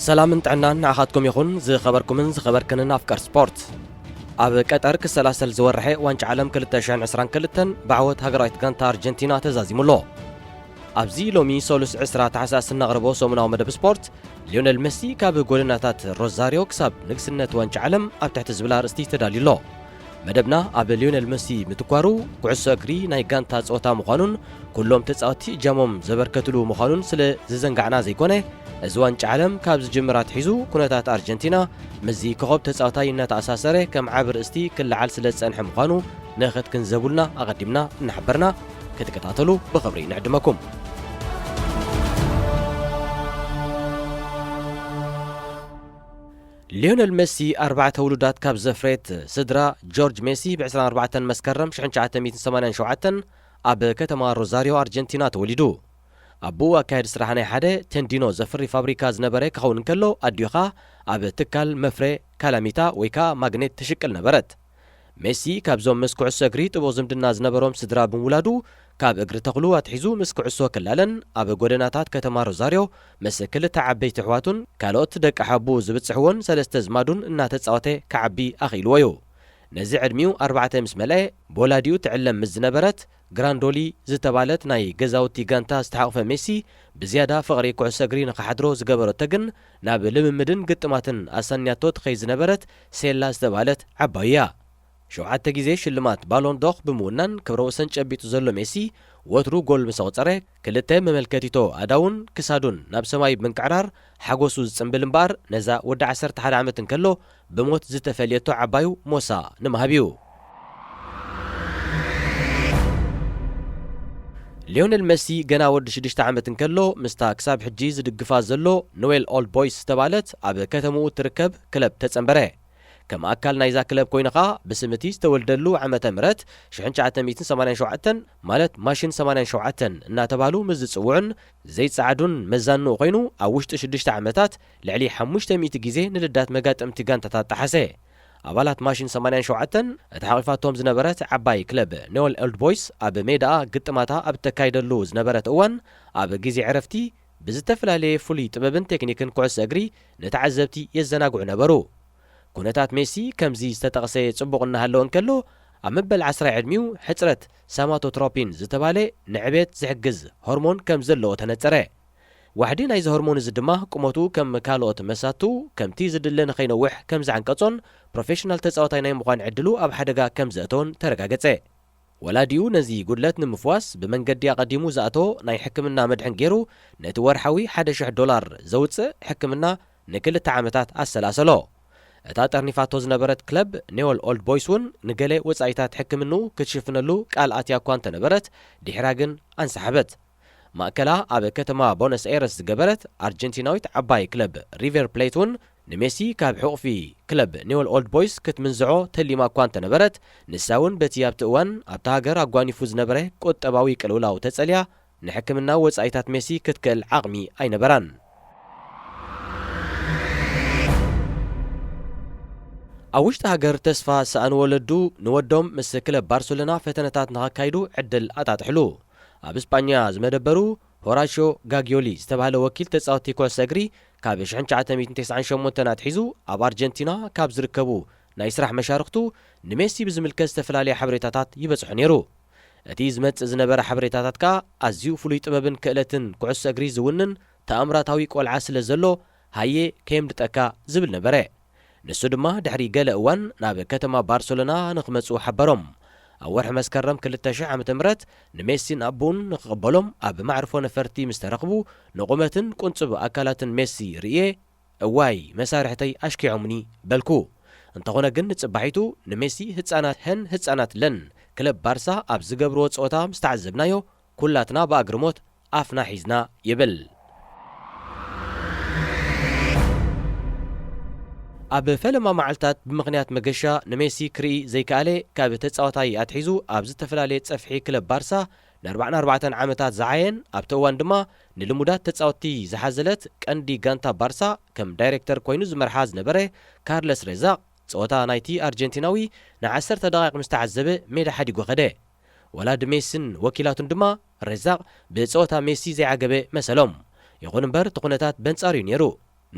ሰላምን ጥዕናን ንዓኻትኩም ይኹን፣ ዝኸበርኩምን ዝኸበርክንን ኣፍቀር ስፖርት። ኣብ ቀጠር ክሰላሰል ዝወርሐ ዋንጫ ዓለም ክልተ ሽሕን ዕስራን ክልተን ብዓወት ሃገራዊት ጋንታ ኣርጀንቲና ተዛዚሙ ኣሎ። ኣብዚ ሎሚ ሰሉስ ዕስራ ታሕሳስ እነቕርቦ ሰሙናዊ መደብ ስፖርት፣ ሊዮነል መሲ ካብ ጎደናታት ሮዛሪዮ ክሳብ ንግስነት ዋንጫ ዓለም ኣብ ትሕቲ ዝብል ኣርእስቲ ተዳልዩ ኣሎ። መደብና ኣብ ሊዮነል መሲ ምትኳሩ፣ ኩዕሶ እግሪ ናይ ጋንታ ጸወታ ምዃኑን ኩሎም ተጻወትቲ እጃሞም ዘበርከትሉ ምዃኑን ስለ ዝዘንጋዕና ዘይኮነ፣ እዚ ዋንጫ ዓለም ካብ ዝጅምር ኣትሒዙ ኩነታት ኣርጀንቲና ምስዚ ኮኸብ ተጻዋታይ እናተኣሳሰረ ከም ዓቢ ርእስቲ ክለዓል ስለ ዝጸንሐ ምዃኑ ንኽትግንዘቡልና ኣቐዲምና እናሓበርና፣ ክትከታተሉ ብኽብሪ ንዕድመኩም። ሊዮነል መሲ ኣርባዕተ ውሉዳት ካብ ዘፍረየት ስድራ ጆርጅ ሜሲ ብ ዕስራን ኣርባዕተን መስከረም ሽሕን ትሽዓተ ሚእትን ሰማንያን ሸውዓተን ኣብ ከተማ ሮዛሪዮ ኣርጀንቲና ተወሊዱ። ኣቦኡ ኣካያዲ ስራሕ ናይ ሓደ ቴንዲኖ ዘፍሪ ፋብሪካ ዝነበረ ክኸውን እንከሎ፣ ኣዲኡ ኸኣ ኣብ ትካል መፍረ ካላሚታ ወይ ከኣ ማግኔት ትሽቅል ነበረት። ሜሲ ካብዞም ምስ ኩዕሶ እግሪ ጥቡቕ ዝምድና ዝነበሮም ስድራ ብምውላዱ፣ ካብ እግሪ ተኽሉ ኣትሒዙ ምስ ኩዕሶ ክላለን ኣብ ጎደናታት ከተማ ሮዛሪዮ ምስ ክልተ ዓበይቲ ኣሕዋቱን ካልኦት ደቂ ሓቡ ዝብጽሕዎን ሰለስተ ኣዝማዱን እናተጻወተ ክዓቢ ኣኽኢልዎ እዩ። ነዚ ዕድሚኡ ኣርባዕተ ምስ መልአ፣ ብወላዲኡ ትዕለም ምስ ዝነበረት ግራንዶሊ ዝተባለት ናይ ገዛውቲ ጋንታ ዝተሓቑፈ ሜሲ፣ ብዝያዳ ፍቕሪ ኩዕሶ እግሪ ንኽሓድሮ ዝገበረቶ ግን ናብ ልምምድን ግጥማትን ኣሳንያቶ ትኸይድ ዝነበረት ሴላ ዝተባለት ዓባዩ እያ። ሸውዓተ ግዜ ሽልማት ባሎን ዶር ብምውናን ክብረ ወሰን ጨቢጡ ዘሎ ሜሲ፣ ወትሩ ጎል ምስ ኣቑጸረ፣ ክልተ መመልከቲቶ ኣእዳውን ክሳዱን ናብ ሰማይ ብምንቅዕራር ሓጎሱ ዝጽንብል እምበኣር፣ ነዛ ወዲ ዓሰርተ ሓደ ዓመት እንከሎ ብሞት ዝተፈልየቶ ዓባዩ ሞሳ ንምሃብ እዩ። ሊዮነል መሲ ገና ወዲ ሽዱሽተ ዓመት እንከሎ፣ ምስታ ክሳብ ሕጂ ዝድግፋ ዘሎ ኖዌል ኦልድ ቦይስ ዝተባለት ኣብ ከተማኡ እትርከብ ክለብ ተጸንበረ። ከም ኣካል ናይዛ ክለብ ኮይኑ ኸኣ፣ ብስም እቲ ዝተወልደሉ ዓመተ ምህረት ሽሕን ትሽዓተ ሚእትን ሰማንያን ሸውዓተን፣ ማለት ማሽን ሰማንያን ሸውዓተን እናተባህሉ ምስ ዝጽውዑን ዘይጸዓዱን መዛንኡ ኮይኑ፣ ኣብ ውሽጢ ሽዱሽተ ዓመታት ልዕሊ ሓሙሽተ ሚእቲ ግዜ ንልዳት መጋጥምቲ ጋንታታት ጠሓሰ። ኣባላት ማሽን ሰማንያን ሸውዓተን እታ ሓቒፋቶም ዝነበረት ዓባይ ክለብ ኖዌል ኦልድ ቦይስ፣ ኣብ ሜዳኣ ግጥማታ ኣብ እተካይደሉ ዝነበረት እዋን፣ ኣብ ግዜ ዕረፍቲ ብዝተፈላለየ ፍሉይ ጥበብን ቴክኒክን ኩዕሶ እግሪ ንተዓዘብቲ የዘናግዑ ነበሩ። ኩነታት ሜሲ ከምዚ ዝተጠቕሰ ጽቡቕ እናሃለወ እንከሎ፣ ኣብ መበል ዓስራይ ዕድሚኡ ሕጽረት ሳማቶትሮፒን ዝተባህለ ንዕቤት ዝሕግዝ ሆርሞን ከም ዘለዎ ተነጸረ። ዋሕዲ ናይዚ ሆርሞን እዚ ድማ ቁመቱ ከም ካልኦት መሳቱ ከምቲ ዝድለ ንኸይነውሕ ከም ዝዓንቀጾን ፕሮፌሽናል ተጻዋታይ ናይ ምዃን ዕድሉ ኣብ ሓደጋ ከም ዘእተዎን ተረጋገጸ። ወላዲኡ ነዚ ጉድለት ንምፍዋስ ብመንገዲ ኣቐዲሙ ዝኣተዎ ናይ ሕክምና መድሕን ገይሩ ነቲ ወርሓዊ ሓደ ሽሕ ዶላር ዘውጽእ ሕክምና ንክልተ ዓመታት ኣሰላሰሎ። እታ ጠርኒፋቶ ዝነበረት ክለብ ኔወል ኦልድ ቦይስ እውን ንገለ ወጻኢታት ሕክምንኡ ክትሽፍነሉ ቃል ኣትያ እኳ እንተነበረት፣ ድሒራ ግን ኣንሰሓበት። ማእከላ ኣብ ከተማ ቦነስ ኤረስ ዝገበረት ኣርጀንቲናዊት ዓባይ ክለብ ሪቨር ፕሌት እውን ንሜሲ ካብ ሕቑፊ ክለብ ኔወል ኦልድ ቦይስ ክትምንዝዖ ተሊማ እኳ እንተነበረት፣ ንሳ እውን በቲ ኣብቲ እዋን ኣብታ ሃገር ኣጓኒፉ ዝነበረ ቁጠባዊ ቅልውላው ተጸልያ ንሕክምና ወጻኢታት ሜሲ ክትክእል ዓቕሚ ኣይነበራን። ኣብ ውሽጢ ሃገር ተስፋ ዝሰኣኑ ወለዱ ንወዶም ምስ ክለብ ባርሰሎና ፈተነታት ንኸካይዱ ዕድል ኣጣጥሕሉ። ኣብ ስጳኛ ዝመደበሩ ሆራሽዮ ጋጊዮሊ ዝተባህለ ወኪል ተጻወትቲ ኩዕሶ እግሪ፣ ካብ ሽሕን ትሽዓተ ሚእትን ተስዓን ሸሞንተን ኣትሒዙ ኣብ ኣርጀንቲና ካብ ዝርከቡ ናይ ስራሕ መሻርኽቱ ንሜሲ ብዝምልከት ዝተፈላለየ ሓበሬታታት ይበጽሖ ነይሩ። እቲ ዝመጽእ ዝነበረ ሓበሬታታት ከኣ ኣዝዩ ፍሉይ ጥበብን ክእለትን ኩዕሶ እግሪ ዝውንን ተኣምራታዊ ቆልዓ ስለ ዘሎ፣ ሃየ ከየምልጠካ ዝብል ነበረ። ንሱ ድማ ድሕሪ ገለ እዋን ናብ ከተማ ባርሰሎና ንኽመጹ ሓበሮም። ኣብ ወርሒ መስከረም ክልተ ሽሕ ዓመተ ምህረት ንሜሲን ኣቦኡን ንኽቕበሎም ኣብ ማዕርፎ ነፈርቲ ምስ ተረኽቡ፣ ንቑመትን ቁንጽብ ኣካላትን ሜሲ ርእየ፣ "እዋይ፣ መሳርሕተይ ኣሽኪዖምኒ" በልኩ። እንተኾነ ግን ንጽባሒቱ ንሜሲ ህጻናት ሀን ህጻናት ለን ክለብ ባርሳ ኣብ ዝገብርዎ ጸወታ ምስ ተዓዘብናዮ፣ ኩላትና ብኣግርሞት ኣፍና ሒዝና ይብል። ኣብ ፈለማ መዓልታት ብምኽንያት መገሻ ንሜሲ ክርኢ ዘይከኣለ ካብ ተጻዋታይ ኣትሒዙ ኣብ ዝተፈላለየ ጸፍሒ ክለብ ባርሳ ንኣርባዓን ኣርባዕተን ዓመታት ዝዓየን ኣብቲ እዋን ድማ ንልሙዳት ተጻወትቲ ዝሓዘለት ቀንዲ ጋንታ ባርሳ ከም ዳይሬክተር ኮይኑ ዝመርሓ ዝነበረ ካርለስ ሬዛቕ ጸወታ ናይቲ ኣርጀንቲናዊ ንዓሰርተ ደቓይቕ ምስ ተዓዘበ ሜዳ ሓዲጉ ከደ። ወላዲ ሜሲን ወኪላቱን ድማ ሬዛቕ ብጸወታ ሜሲ ዘይዓገበ መሰሎም። ይኹን እምበር እቲ ኩነታት በንጻሩ እዩ ነይሩ።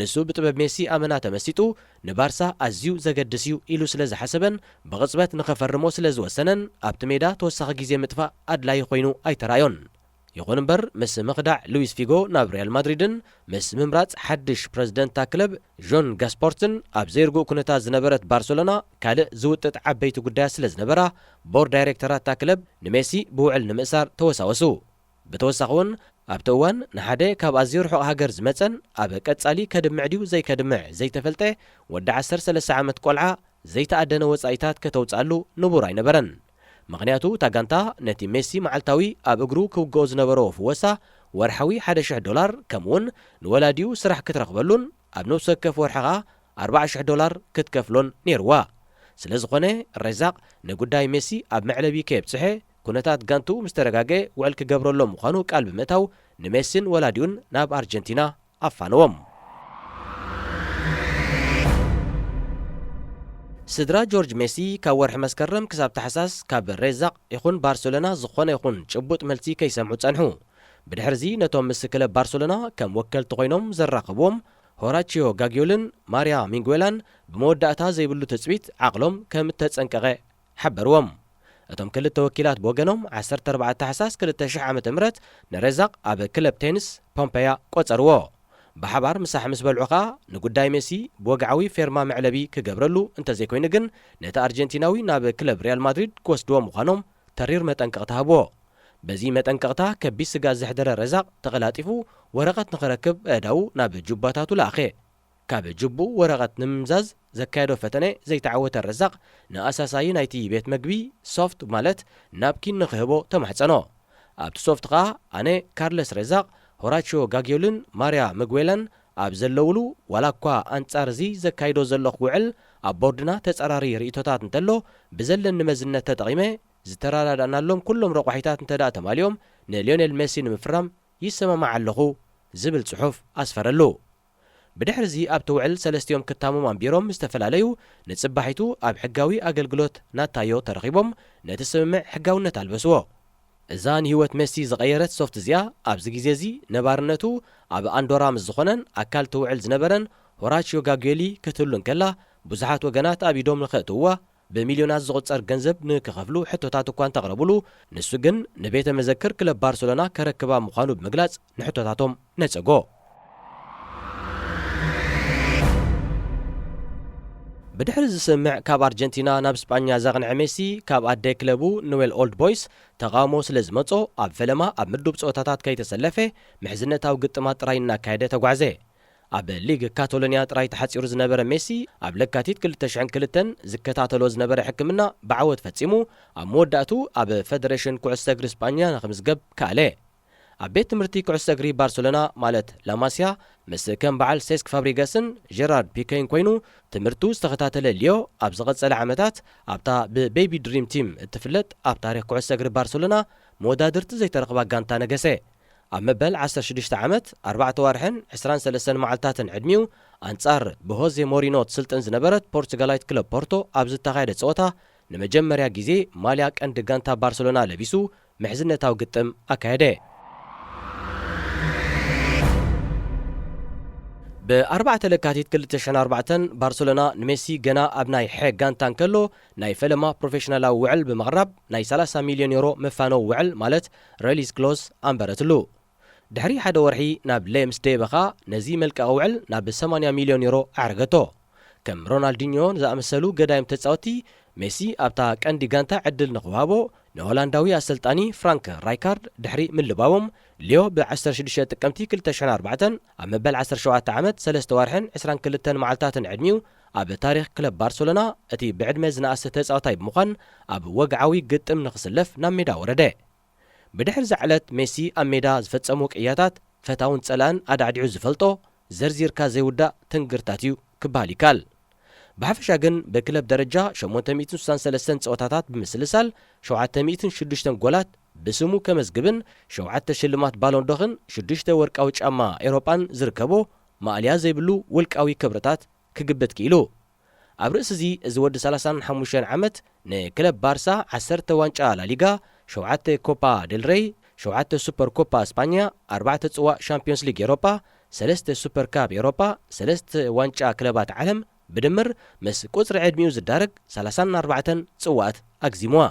ንሱ ብጥበብ ሜሲ ኣመና ተመሲጡ፣ ንባርሳ ኣዝዩ ዘገድስ እዩ ኢሉ ስለ ዝሓሰበን ብቕጽበት ንኸፈርሞ ስለ ዝወሰነን፣ ኣብቲ ሜዳ ተወሳኺ ግዜ ምጥፋእ ኣድላዪ ኮይኑ ኣይተራእዮን። ይኹን እምበር፣ ምስ ምኽዳዕ ሉዊስ ፊጎ ናብ ሪያል ማድሪድን ምስ ምምራጽ ሓድሽ ፕረዚደንት እታ ክለብ ዦን ጋስፖርትን ኣብ ዘይርጉእ ኩነታት ዝነበረት ባርሰሎና፣ ካልእ ዝውጥጥ ዓበይቲ ጉዳያት ስለ ዝነበራ፣ ቦርድ ዳይሬክተራት እታ ክለብ ንሜሲ ብውዕል ንምእሳር ተወሳወሱ። ብተወሳኺ እውን፣ ኣብቲ እዋን ንሓደ ካብ ኣዝዩ ርሑቕ ሃገር ዝመጸን ኣብ ቀጻሊ ከድምዕ ድዩ ዘይከድምዕ ዘይተፈልጠ ወዲ ዓሰርተ ሰለስተ ዓመት ቆልዓ ዘይተኣደነ ወጻኢታት ከተውጽኣሉ ንቡር ኣይነበረን። ምኽንያቱ፣ እታ ጋንታ ነቲ ሜሲ መዓልታዊ ኣብ እግሩ ክውግኦ ዝነበሮ ፍወሳ፣ ወርሓዊ ሓደ ሽሕ ዶላር፣ ከምኡውን ንወላዲኡ ስራሕ ክትረኽበሉን ኣብ ነፍሲ ወከፍ ወርሒ ኸኣ ኣርባዓ ሽሕ ዶላር ክትከፍሎን ነይርዋ። ስለ ዝኾነ፣ ሬዛቕ ንጉዳይ ሜሲ ኣብ መዕለቢ ከየብጽሐ፣ ኩነታት ጋንትኡ ምስ ተረጋግአ ውዕል ክገብረሎም ምዃኑ ቃል ብምእታው፣ ንሜሲን ወላዲኡን ናብ ኣርጀንቲና ኣፋነዎም። ስድራ ጆርጅ ሜሲ ካብ ወርሒ መስከረም ክሳብ ታሕሳስ ካብ ሬዛቕ ይኹን ባርሰሎና ዝኾነ ይኹን ጭቡጥ መልሲ ከይሰምዑ ጸንሑ። ብድሕርዚ ነቶም ምስ ክለብ ባርሰሎና ከም ወከልቲ ኮይኖም ዘራኸብዎም ሆራቺዮ ጋግዮልን ማርያ ሚንጉዌላን ብመወዳእታ ዘይብሉ ትጽቢት ዓቕሎም ከም እተጸንቀቐ ሓበርዎም። እቶም ክልተ ወኪላት ብወገኖም ዓሰርተ ኣርባዕተ ታሕሳስ ክልተ ሽሕ ዓመተ ምህረት ንሬዛቕ ኣብ ክለብ ቴኒስ ፖምፔያ ቆጸርዎ። ብሓባር ምሳሕ ምስ በልዑ ኸኣ ንጉዳይ ሜሲ ብወግዓዊ ፌርማ መዕለቢ ክገብረሉ እንተዘይኮይኑ ግን ነቲ ኣርጀንቲናዊ ናብ ክለብ ሪያል ማድሪድ ክወስድዎ ምዃኖም ተሪር መጠንቀቕታ ሃብዎ። በዚ መጠንቀቕታ ከቢድ ስግኣት ዘሕደረ ረዛቕ ተቐላጢፉ ወረቐት ንኽረክብ ኣእዳዉ ናብ ጁባታቱ ለኣኸ። ካብ ጅቡኡ ወረቐት ንምምዛዝ ዘካየዶ ፈተነ ዘይተዓወተ ረዛቕ፣ ንኣሳሳዪ ናይቲ ቤት መግቢ ሶፍት ማለት ናፕኪን ንኽህቦ ተማሕጸኖ። ኣብቲ ሶፍት ኸኣ ኣነ፣ ካርለስ ረዛቕ፣ ሆራችዮ ጋግዮልን ማርያ መግዌላን ኣብ ዘለውሉ፣ ዋላ እኳ ኣንጻር እዚ ዘካይዶ ዘለኹ ውዕል ኣብ ቦርድና ተጻራሪ ርእይቶታት እንተሎ፣ ብዘለኒ መዝነት ተጠቒመ ዝተረዳዳእናሎም ኩሎም ረቋሒታት እንተ ደኣ ተማሊኦም፣ ንሊዮኔል ሜሲ ንምፍራም ይሰማማዕ ኣለኹ ዝብል ጽሑፍ ኣስፈረሉ። ብድሕርዚ ኣብቲ ውዕል ሰለስቲኦም ክታሞም ኣንቢሮም ምስ ተፈላለዩ፣ ንጽባሒቱ ኣብ ሕጋዊ ኣገልግሎት ናታዮ ተረኺቦም ነቲ ስምምዕ ሕጋውነት ኣልበስዎ። እዛ ንህይወት ሜሲ ዝቐየረት ሶፍት እዚኣ፣ ኣብዚ ግዜ እዚ ነባርነቱ ኣብ ኣንዶራ ምስ ዝኾነን ኣካል እቲ ውዕል ዝነበረን ሆራችዮ ጋጉየሊ ክትህሉ እንከላ፣ ብዙሓት ወገናት ኣብ ኢዶም ንኸእትውዋ ብሚልዮናት ዝቑጸር ገንዘብ ንክኸፍሉ ሕቶታት እኳ እንተቕረቡሉ፣ ንሱ ግን ንቤተ መዘክር ክለብ ባርሰሎና ከረክባ ምዃኑ ብምግላጽ ንሕቶታቶም ነጸጎ። ብድሕሪ ዝስምዕ ካብ ኣርጀንቲና ናብ ስጳኛ ዘቕንዐ ሜሲ፣ ካብ ኣደ ክለቡ ኒውዌል ኦልድ ቦይስ ተቓውሞ ስለ ዝመጾ፣ ኣብ ፈለማ ኣብ ምዱብ ጸወታታት ከይተሰለፈ፣ ምሕዝነታዊ ግጥማት ጥራይ እናካየደ ተጓዕዘ። ኣብ ሊግ ካቶሎንያ ጥራይ ተሓጺሩ ዝነበረ ሜሲ፣ ኣብ ለካቲት ክልተ ሽሕን ክልተን ዝከታተሎ ዝነበረ ሕክምና ብዓወት ፈጺሙ፣ ኣብ መወዳእቱ ኣብ ፈደረሽን ኩዕሶ እግሪ ስጳኛ ንኽምዝገብ ከኣለ። ኣብ ቤት ትምህርቲ ኩዕሶ እግሪ ባርሰሎና፣ ማለት ላማስያ፣ ምስ ከም በዓል ሴስክ ፋብሪጋስን ጀራርድ ፒኬን ኮይኑ ትምህርቱ ዝተኸታተለ ሊዮ፣ ኣብ ዝቐጸለ ዓመታት ኣብታ ብቤቢ ድሪም ቲም እትፍለጥ ኣብ ታሪኽ ኩዕሶ እግሪ ባርሰሎና መወዳድርቲ ዘይተረኽባ ጋንታ ነገሰ። ኣብ መበል ዓሰርተ ሽዱሽተ ዓመት፣ ኣርባዕተ ወርሕን ዕስራን ሰለስተን መዓልታትን ዕድሚኡ፣ ኣንጻር ብሆዜ ሞሪኖ ትስልጥን ዝነበረት ፖርቱጋላዊት ክለብ ፖርቶ ኣብ ዝተኻየደ ጸወታ፣ ንመጀመርያ ግዜ ማልያ ቀንዲ ጋንታ ባርሰሎና ለቢሱ ምሕዝነታዊ ግጥም ኣካየደ። ብ ኣርባዕተ ለካቲት ክልተ ሽሕን ኣርባዕተን፣ ባርሰሎና ንሜሲ ገና ኣብ ናይ ሐ ጋንታ እንከሎ፣ ናይ ፈለማ ፕሮፌሽናላዊ ውዕል ብምቕራብ፣ ናይ ሰላሳ ሚልዮን ዩሮ መፋነዊ ውዕል፣ ማለት ሬሊስ ክሎዝ ኣንበረትሉ። ድሕሪ ሓደ ወርሒ፣ ናብ ሌ ምስ ደየበ ኸኣ፣ ነዚ መልቀቒ ውዕል ናብ ሰማንያ ሚልዮን ዩሮ ኣዕረገቶ። ከም ሮናልዲኞ ዝኣመሰሉ ገዳይም ተጻወትቲ፣ ሜሲ ኣብታ ቀንዲ ጋንታ ዕድል ንኽወሃቦ፣ ንሆላንዳዊ ኣሰልጣኒ ፍራንክ ራይካርድ ድሕሪ ምልባቦም፣ ሊዮ ብ ዓሰርተ ሽዱሽተ ጥቅምቲ ክልተ ሽሕን ኣርባዕተን፣ ኣብ መበል ዓሰርተ ሸውዓተ ዓመት፣ ሰለስተ ወርሕን ዕስራን ክልተን መዓልታትን ዕድሚኡ፣ ኣብ ታሪኽ ክለብ ባርሰሎና እቲ ብዕድመ ዝነኣሰ ተጻዋታይ ብምዃን፣ ኣብ ወግዓዊ ግጥም ንኽስለፍ ናብ ሜዳ ወረደ። ብድሕሪ እዛ ዕለት፣ ሜሲ ኣብ ሜዳ ዝፈጸሞ ቅያታት፣ ፈታውን ጸላእን ኣዳዕዲዑ ዝፈልጦ፣ ዘርዚርካ ዘይውዳእ ትንግርታት እዩ ክበሃል ይከኣል። ብሓፈሻ ግን፣ ብክለብ ደረጃ ሸሞንተ ሚእትን ስሳን ሰለስተን ጸወታታት ብምስልሳል፣ ሸውዓተ ሚእትን ሽዱሽተን ጎላት ብስሙ ከመዝግብን፣ ሸውዓተ ሽልማት ባሎን ዶኽን ሽዱሽተ ወርቃዊ ጫማ ኤውሮጳን ዝርከቦ፣ ማእልያ ዘይብሉ ውልቃዊ ክብርታት ክግብት ክኢሉ። ኣብ ርእሲ እዚ፣ እዚ ወዲ ሰላሳን ሓሙሽተን ዓመት፣ ንክለብ ባርሳ ዓሰርተ ዋንጫ ላሊጋ፣ ሸውዓተ ኮፓ ዴል ሬይ፣ ሸውዓተ ሱፐር ኮፓ እስጳኛ፣ ኣርባዕተ ጽዋእ ሻምፒዮንስ ሊግ ኤውሮጳ፣ ሰለስተ ሱፐር ካፕ ኤውሮጳ፣ ሰለስተ ዋንጫ ክለባት ዓለም፣ ብድምር ምስ ቁጽሪ ዕድሚኡ ዝዳረግ ሰላሳን ኣርባዕተን ጽዋኣት ኣግዚምዋ።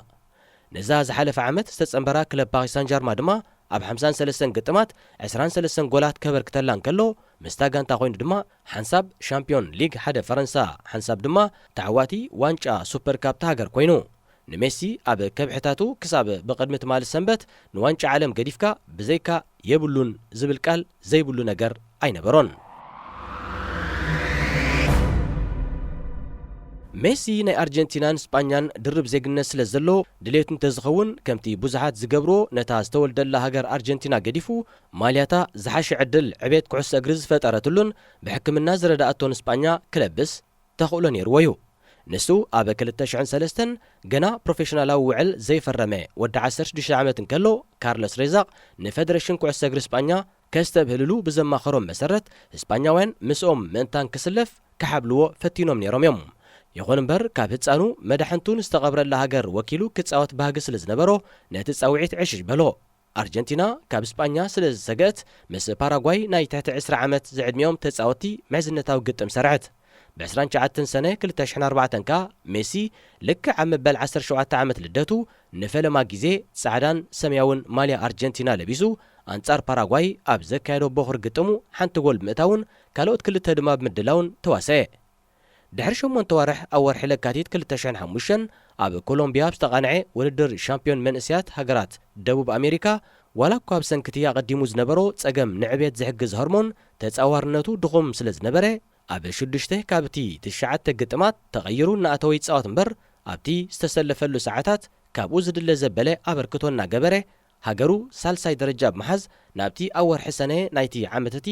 ነዛ ዝሓለፈ ዓመት ዝተጸንበራ ክለብ ፓሪስ ሳን ጀርማ ድማ ኣብ ሓምሳን ሰለስተን ግጥማት ዕስራን ሰለስተን ጎላት ከበርክተላ እንከሎ፣ ምስታ ጋንታ ኮይኑ ድማ ሓንሳብ ሻምፒዮን ሊግ ሓደ ፈረንሳ፣ ሓንሳብ ድማ ተዓዋቲ ዋንጫ ሱፐር ካፕ እታ ሃገር ኮይኑ። ንሜሲ ኣብ ከብሕታቱ ክሳብ ብቕድሚ ትማሊ ሰንበት ንዋንጫ ዓለም ገዲፍካ ብዘይካ የብሉን ዝብል ቃል ዘይብሉ ነገር ኣይነበሮን። ሜሲ ናይ ኣርጀንቲናን ስጳኛን ድርብ ዜግነት ስለ ዘሎ ድሌቱ እንተዝኸውን ከምቲ ብዙሓት ዝገብርዎ ነታ ዝተወልደላ ሃገር ኣርጀንቲና ገዲፉ ማልያታ ዝሓሸ ዕድል ዕቤት ኩዕሶ እግሪ ዝፈጠረትሉን ብሕክምና ዝረዳእቶን ስጳኛ ክለብስ ተኽእሎ ነይርዎ እዩ። ንሱ ኣብ ክልተ ሽሕን ሰለስተን ገና ፕሮፌሽናላዊ ውዕል ዘይፈረመ ወዲ ዓሰርተ ሽዱሽተ ዓመት እንከሎ፣ ካርለስ ሬዛቕ ንፈደረሽን ኩዕሶ እግሪ ስጳኛ ከስተብህልሉ ብዘማኸሮም መሰረት፣ ስጳኛውያን ምስኦም ምእንታን ክስለፍ ክሓብልዎ ፈቲኖም ነይሮም እዮም። ይኹን እምበር፣ ካብ ህጻኑ መዳሕንቱ ንዝተቐብረላ ሃገር ወኪሉ ክጻወት ባህጊ ስለ ዝነበሮ፣ ነቲ ጻውዒት ዕሽሽ በሎ። ኣርጀንቲና ካብ ስጳኛ ስለ ዝሰግአት፣ ምስ ፓራጓይ ናይ ትሕቲ ዕስራ ዓመት ዝዕድሚኦም ተጻወትቲ ምሕዝነታዊ ግጥም ሰርዐት። ብ ዕስራን ትሽዓተን ሰነ ክልተ ሽሕን ኣርባዕተን ከኣ ሜሲ ልክዕ ኣብ መበል ዓሰርተ ሸውዓተ ዓመት ልደቱ ንፈለማ ግዜ ጻዕዳን ሰማያውን ማልያ ኣርጀንቲና ለቢሱ ኣንጻር ፓራጓይ ኣብ ዘካየዶ ቦኽሪ ግጥሙ ሓንቲ ጎል ብምእታውን ካልኦት ክልተ ድማ ብምድላውን ተዋሰኤ። ድሕሪ ሸሞንተ ዋርሕ ኣብ ወርሒ ለካቲት ክልተ ሽሕን ሓሙሽተን ኣብ ኮሎምቢያ ኣብ ዝተቓንዐ ውድድር ሻምፒዮን መንእስያት ሃገራት ደቡብ ኣሜሪካ፣ ዋላ እኳ ብሰንኪ እቲ ኣቐዲሙ ዝነበሮ ጸገም ንዕብየት ዝሕግዝ ሆርሞን ተጻዋርነቱ ድኹም ስለ ዝነበረ፣ ኣብ ሽዱሽተ ካብቲ ትሽዓተ ግጥማት ተቐይሩ እናኣተወ ይጻወት እምበር፣ ኣብቲ ዝተሰለፈሉ ሰዓታት ካብኡ ዝድለ ዘበለ ኣበርክቶ እናገበረ፣ ሃገሩ ሳልሳይ ደረጃ ብምሓዝ ናብቲ ኣብ ወርሒ ሰነ ናይቲ ዓመት እቲ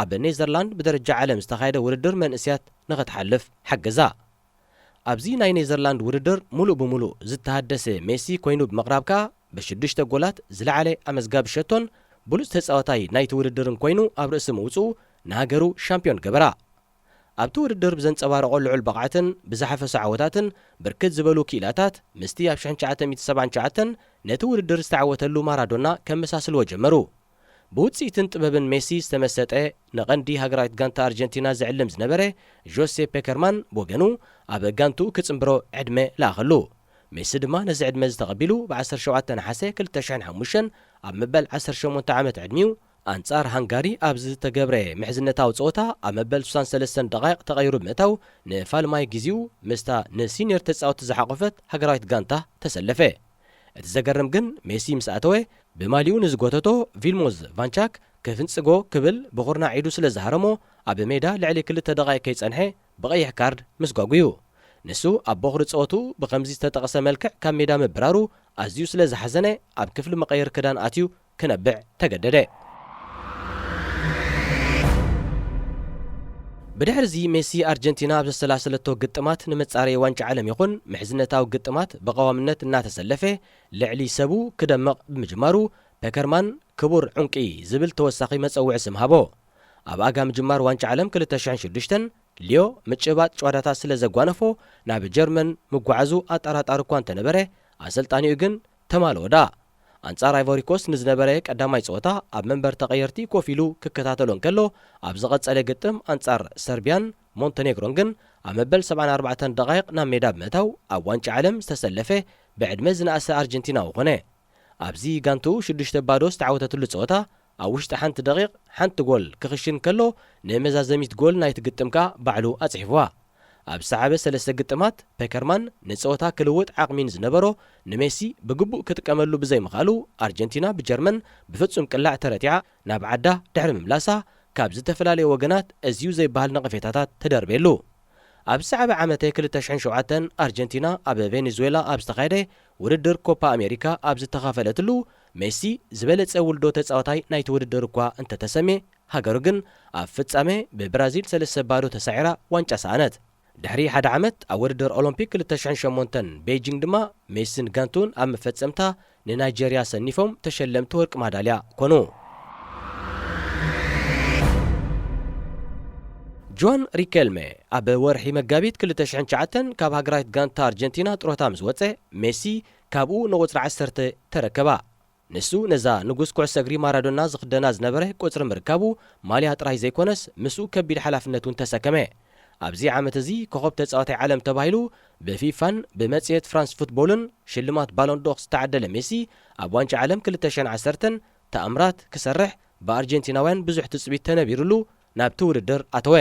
ኣብ ኔዘርላንድ ብደረጃ ዓለም ዝተኻየደ ውድድር መንእስያት ንኽትሓልፍ ሓገዛ። ኣብዚ ናይ ኔዘርላንድ ውድድር ሙሉእ ብሙሉእ ዝተሃደሰ ሜሲ ኮይኑ ብምቕራብ ከኣ፣ ብሽዱሽተ ጎላት ዝለዓለ ኣመዝጋቢ ሸቶን ብሉጽ ተጻዋታይ ናይቲ ውድድርን ኮይኑ ኣብ ርእሲ ምውጽኡ ንሃገሩ ሻምፒዮን ገበራ። ኣብቲ ውድድር ብዘንጸባረቖ ልዑል ብቕዓትን ብዝሓፈሶ ዓወታትን ብርክት ዝበሉ ክኢላታት ምስቲ ኣብ ሽሕን ትሽዓተ ሚእቲ ሰብዓን ትሽዓተን ነቲ ውድድር ዝተዓወተሉ ማራዶና ከመሳስልዎ ጀመሩ። ብውጽኢትን ጥበብን ሜሲ ዝተመሰጠ ንቐንዲ ሃገራዊት ጋንታ ኣርጀንቲና ዝዕልም ዝነበረ ዦሴ ፔከርማን ብወገኑ ኣብ ጋንትኡ ክጽንብሮ ዕድመ ለኣኸሉ። ሜሲ ድማ ነዚ ዕድመ እዚ ተቐቢሉ ብ ዓሰርተ ሸውዓተ ነሓሰ ክልተ ሽሕን ሓሙሽተን ኣብ መበል ዓሰርተ ሸሞንተ ዓመት ዕድሚኡ ኣንጻር ሃንጋሪ ኣብ ዝተገብረ ምሕዝነታዊ ጸወታ ኣብ መበል ስሳን ሰለስተን ደቓይቕ ተቐይሩ ብምእታው ንፋልማይ ግዜኡ ምስታ ንሲኒየር ተጻወትቲ ዝሓቖፈት ሃገራዊት ጋንታ ተሰለፈ። እቲ ዘገርም ግን ሜሲ ምስ ኣተወ ብማሊኡ ንዝጎተቶ ቪልሞዝ ቫንቻክ ክፍንጽጎ ክብል ብኹርናዕ ኢዱ ስለ ዝሃረሞ ኣብ ሜዳ ልዕሊ ክልተ ደቓይቕ ከይጸንሐ ብቐይሕ ካርድ ምስጓጉ እዩ። ንሱ ኣብ ቦኽሪ ጸወቱ ብኸምዚ ዝተጠቕሰ መልክዕ ካብ ሜዳ ምብራሩ ኣዝዩ ስለ ዝሓዘነ ኣብ ክፍሊ መቐየሪ ክዳን ኣትዩ ክነብዕ ተገደደ። ብድሕርዚ ሜሲ ኣርጀንቲና ኣብ ዘሰላሰለቶ ግጥማት ንመጻረዪ ዋንጫ ዓለም ይኹን ምሕዝነታዊ ግጥማት ብቐዋምነት እናተሰለፈ ልዕሊ ሰቡ ክደምቕ ብምጅማሩ ፔከርማን ክቡር ዕንቂ ዝብል ተወሳኺ መጸውዒ ስም ሃቦ። ኣብ ኣጋ ምጅማር ዋንጫ ዓለም ክልተ ሽሕን ሽዱሽተን ሊዮ ምጭባጥ ጨዋታታት ስለ ዘጓነፎ ናብ ጀርመን ምጓዓዙ ኣጠራጣሪ እኳ እንተነበረ ኣሰልጣኒኡ ግን ተማልኦ ደኣ። ኣንጻር ኣይቮሪኮስት ንዝነበረ ቀዳማይ ጸወታ ኣብ መንበር ተቐየርቲ ኮፍ ኢሉ ክከታተሎ እንከሎ፣ ኣብ ዝቐጸለ ግጥም ኣንጻር ሰርቢያን ሞንተኔግሮን ግን ኣብ መበል ሰብዓን ኣርባዕተን ደቓይቕ ናብ ሜዳ ብምእታው ኣብ ዋንጫ ዓለም ዝተሰለፈ ብዕድመ ዝነኣሰ ኣርጀንቲናዊ ኾነ። ኣብዚ ጋንትኡ ሽዱሽተ ባዶ ዝተዓወተትሉ ጸወታ ኣብ ውሽጢ ሓንቲ ደቒቕ ሓንቲ ጎል ክኽሽን ከሎ ንመዛዘሚት ጎል ናይቲ ግጥም ከኣ ባዕሉ ኣጽሒፍዋ። ኣብ ዝሰዓበ ሰለስተ ግጥማት ፔከርማን ንጸወታ ክልውጥ ዓቕሚ ንዝነበሮ ንሜሲ ብግቡእ ክጥቀመሉ ብዘይምኽኣሉ ኣርጀንቲና ብጀርመን ብፍጹም ቅላዕ ተረቲዓ ናብ ዓዳ ድሕሪ ምምላሳ ካብ ዝተፈላለዩ ወገናት እዝዩ ዘይበሃል ነቐፌታታት ተደርብየሉ። ኣብ ዝሰዓበ ዓመተ ክልተ ሽሕን ሸውዓተን ኣርጀንቲና ኣብ ቬኔዙዌላ ኣብ ዝተኻየደ ውድድር ኮፓ ኣሜሪካ ኣብ ዝተኻፈለትሉ ሜሲ ዝበለጸ ውልዶ ተጻዋታይ ናይቲ ውድድር እኳ እንተተሰምየ፣ ሃገሩ ግን ኣብ ፍጻሜ ብብራዚል ሰለስተ ባዶ ተሳዒራ ዋንጫ ሰኣነት። ድሕሪ ሓደ ዓመት ኣብ ውድድር ኦሎምፒክ ክልተ ሽሕን ሸሞንተን ቤይጂንግ ድማ ሜሲን ጋንቱን ኣብ መፈጸምታ ንናይጀርያ ሰኒፎም ተሸለምቲ ወርቂ ማዳልያ ኮኑ። ጆን ሪኬልሜ ኣብ ወርሒ መጋቢት ክልተ ሽሕን ትሽዓተን ካብ ሃገራዊት ጋንታ ኣርጀንቲና ጥሮታ ምስ ወጸ፣ ሜሲ ካብኡ ንቁጽሪ ዓሰርተ ተረከባ። ንሱ ነዛ ንጉስ ኩዕሶ እግሪ ማራዶና ዝኽደና ዝነበረ ቁጽሪ ምርካቡ ማልያ ጥራይ ዘይኮነስ፣ ምስኡ ከቢድ ሓላፍነት እውን ተሰከመ። ኣብዚ ዓመት እዚ ኮኸብ ተጻዋታይ ዓለም ተባሂሉ ብፊፋን ብመጽሔት ፍራንስ ፉትቦልን ሽልማት ባሎን ዶር ዝተዓደለ ሜሲ፣ ኣብ ዋንጫ ዓለም ክልተ ሽሕን ዓሰርተን ተኣምራት ክሰርሕ ብኣርጀንቲናውያን ብዙሕ ትጽቢት ተነቢሩሉ ናብቲ ውድድር ኣተወ።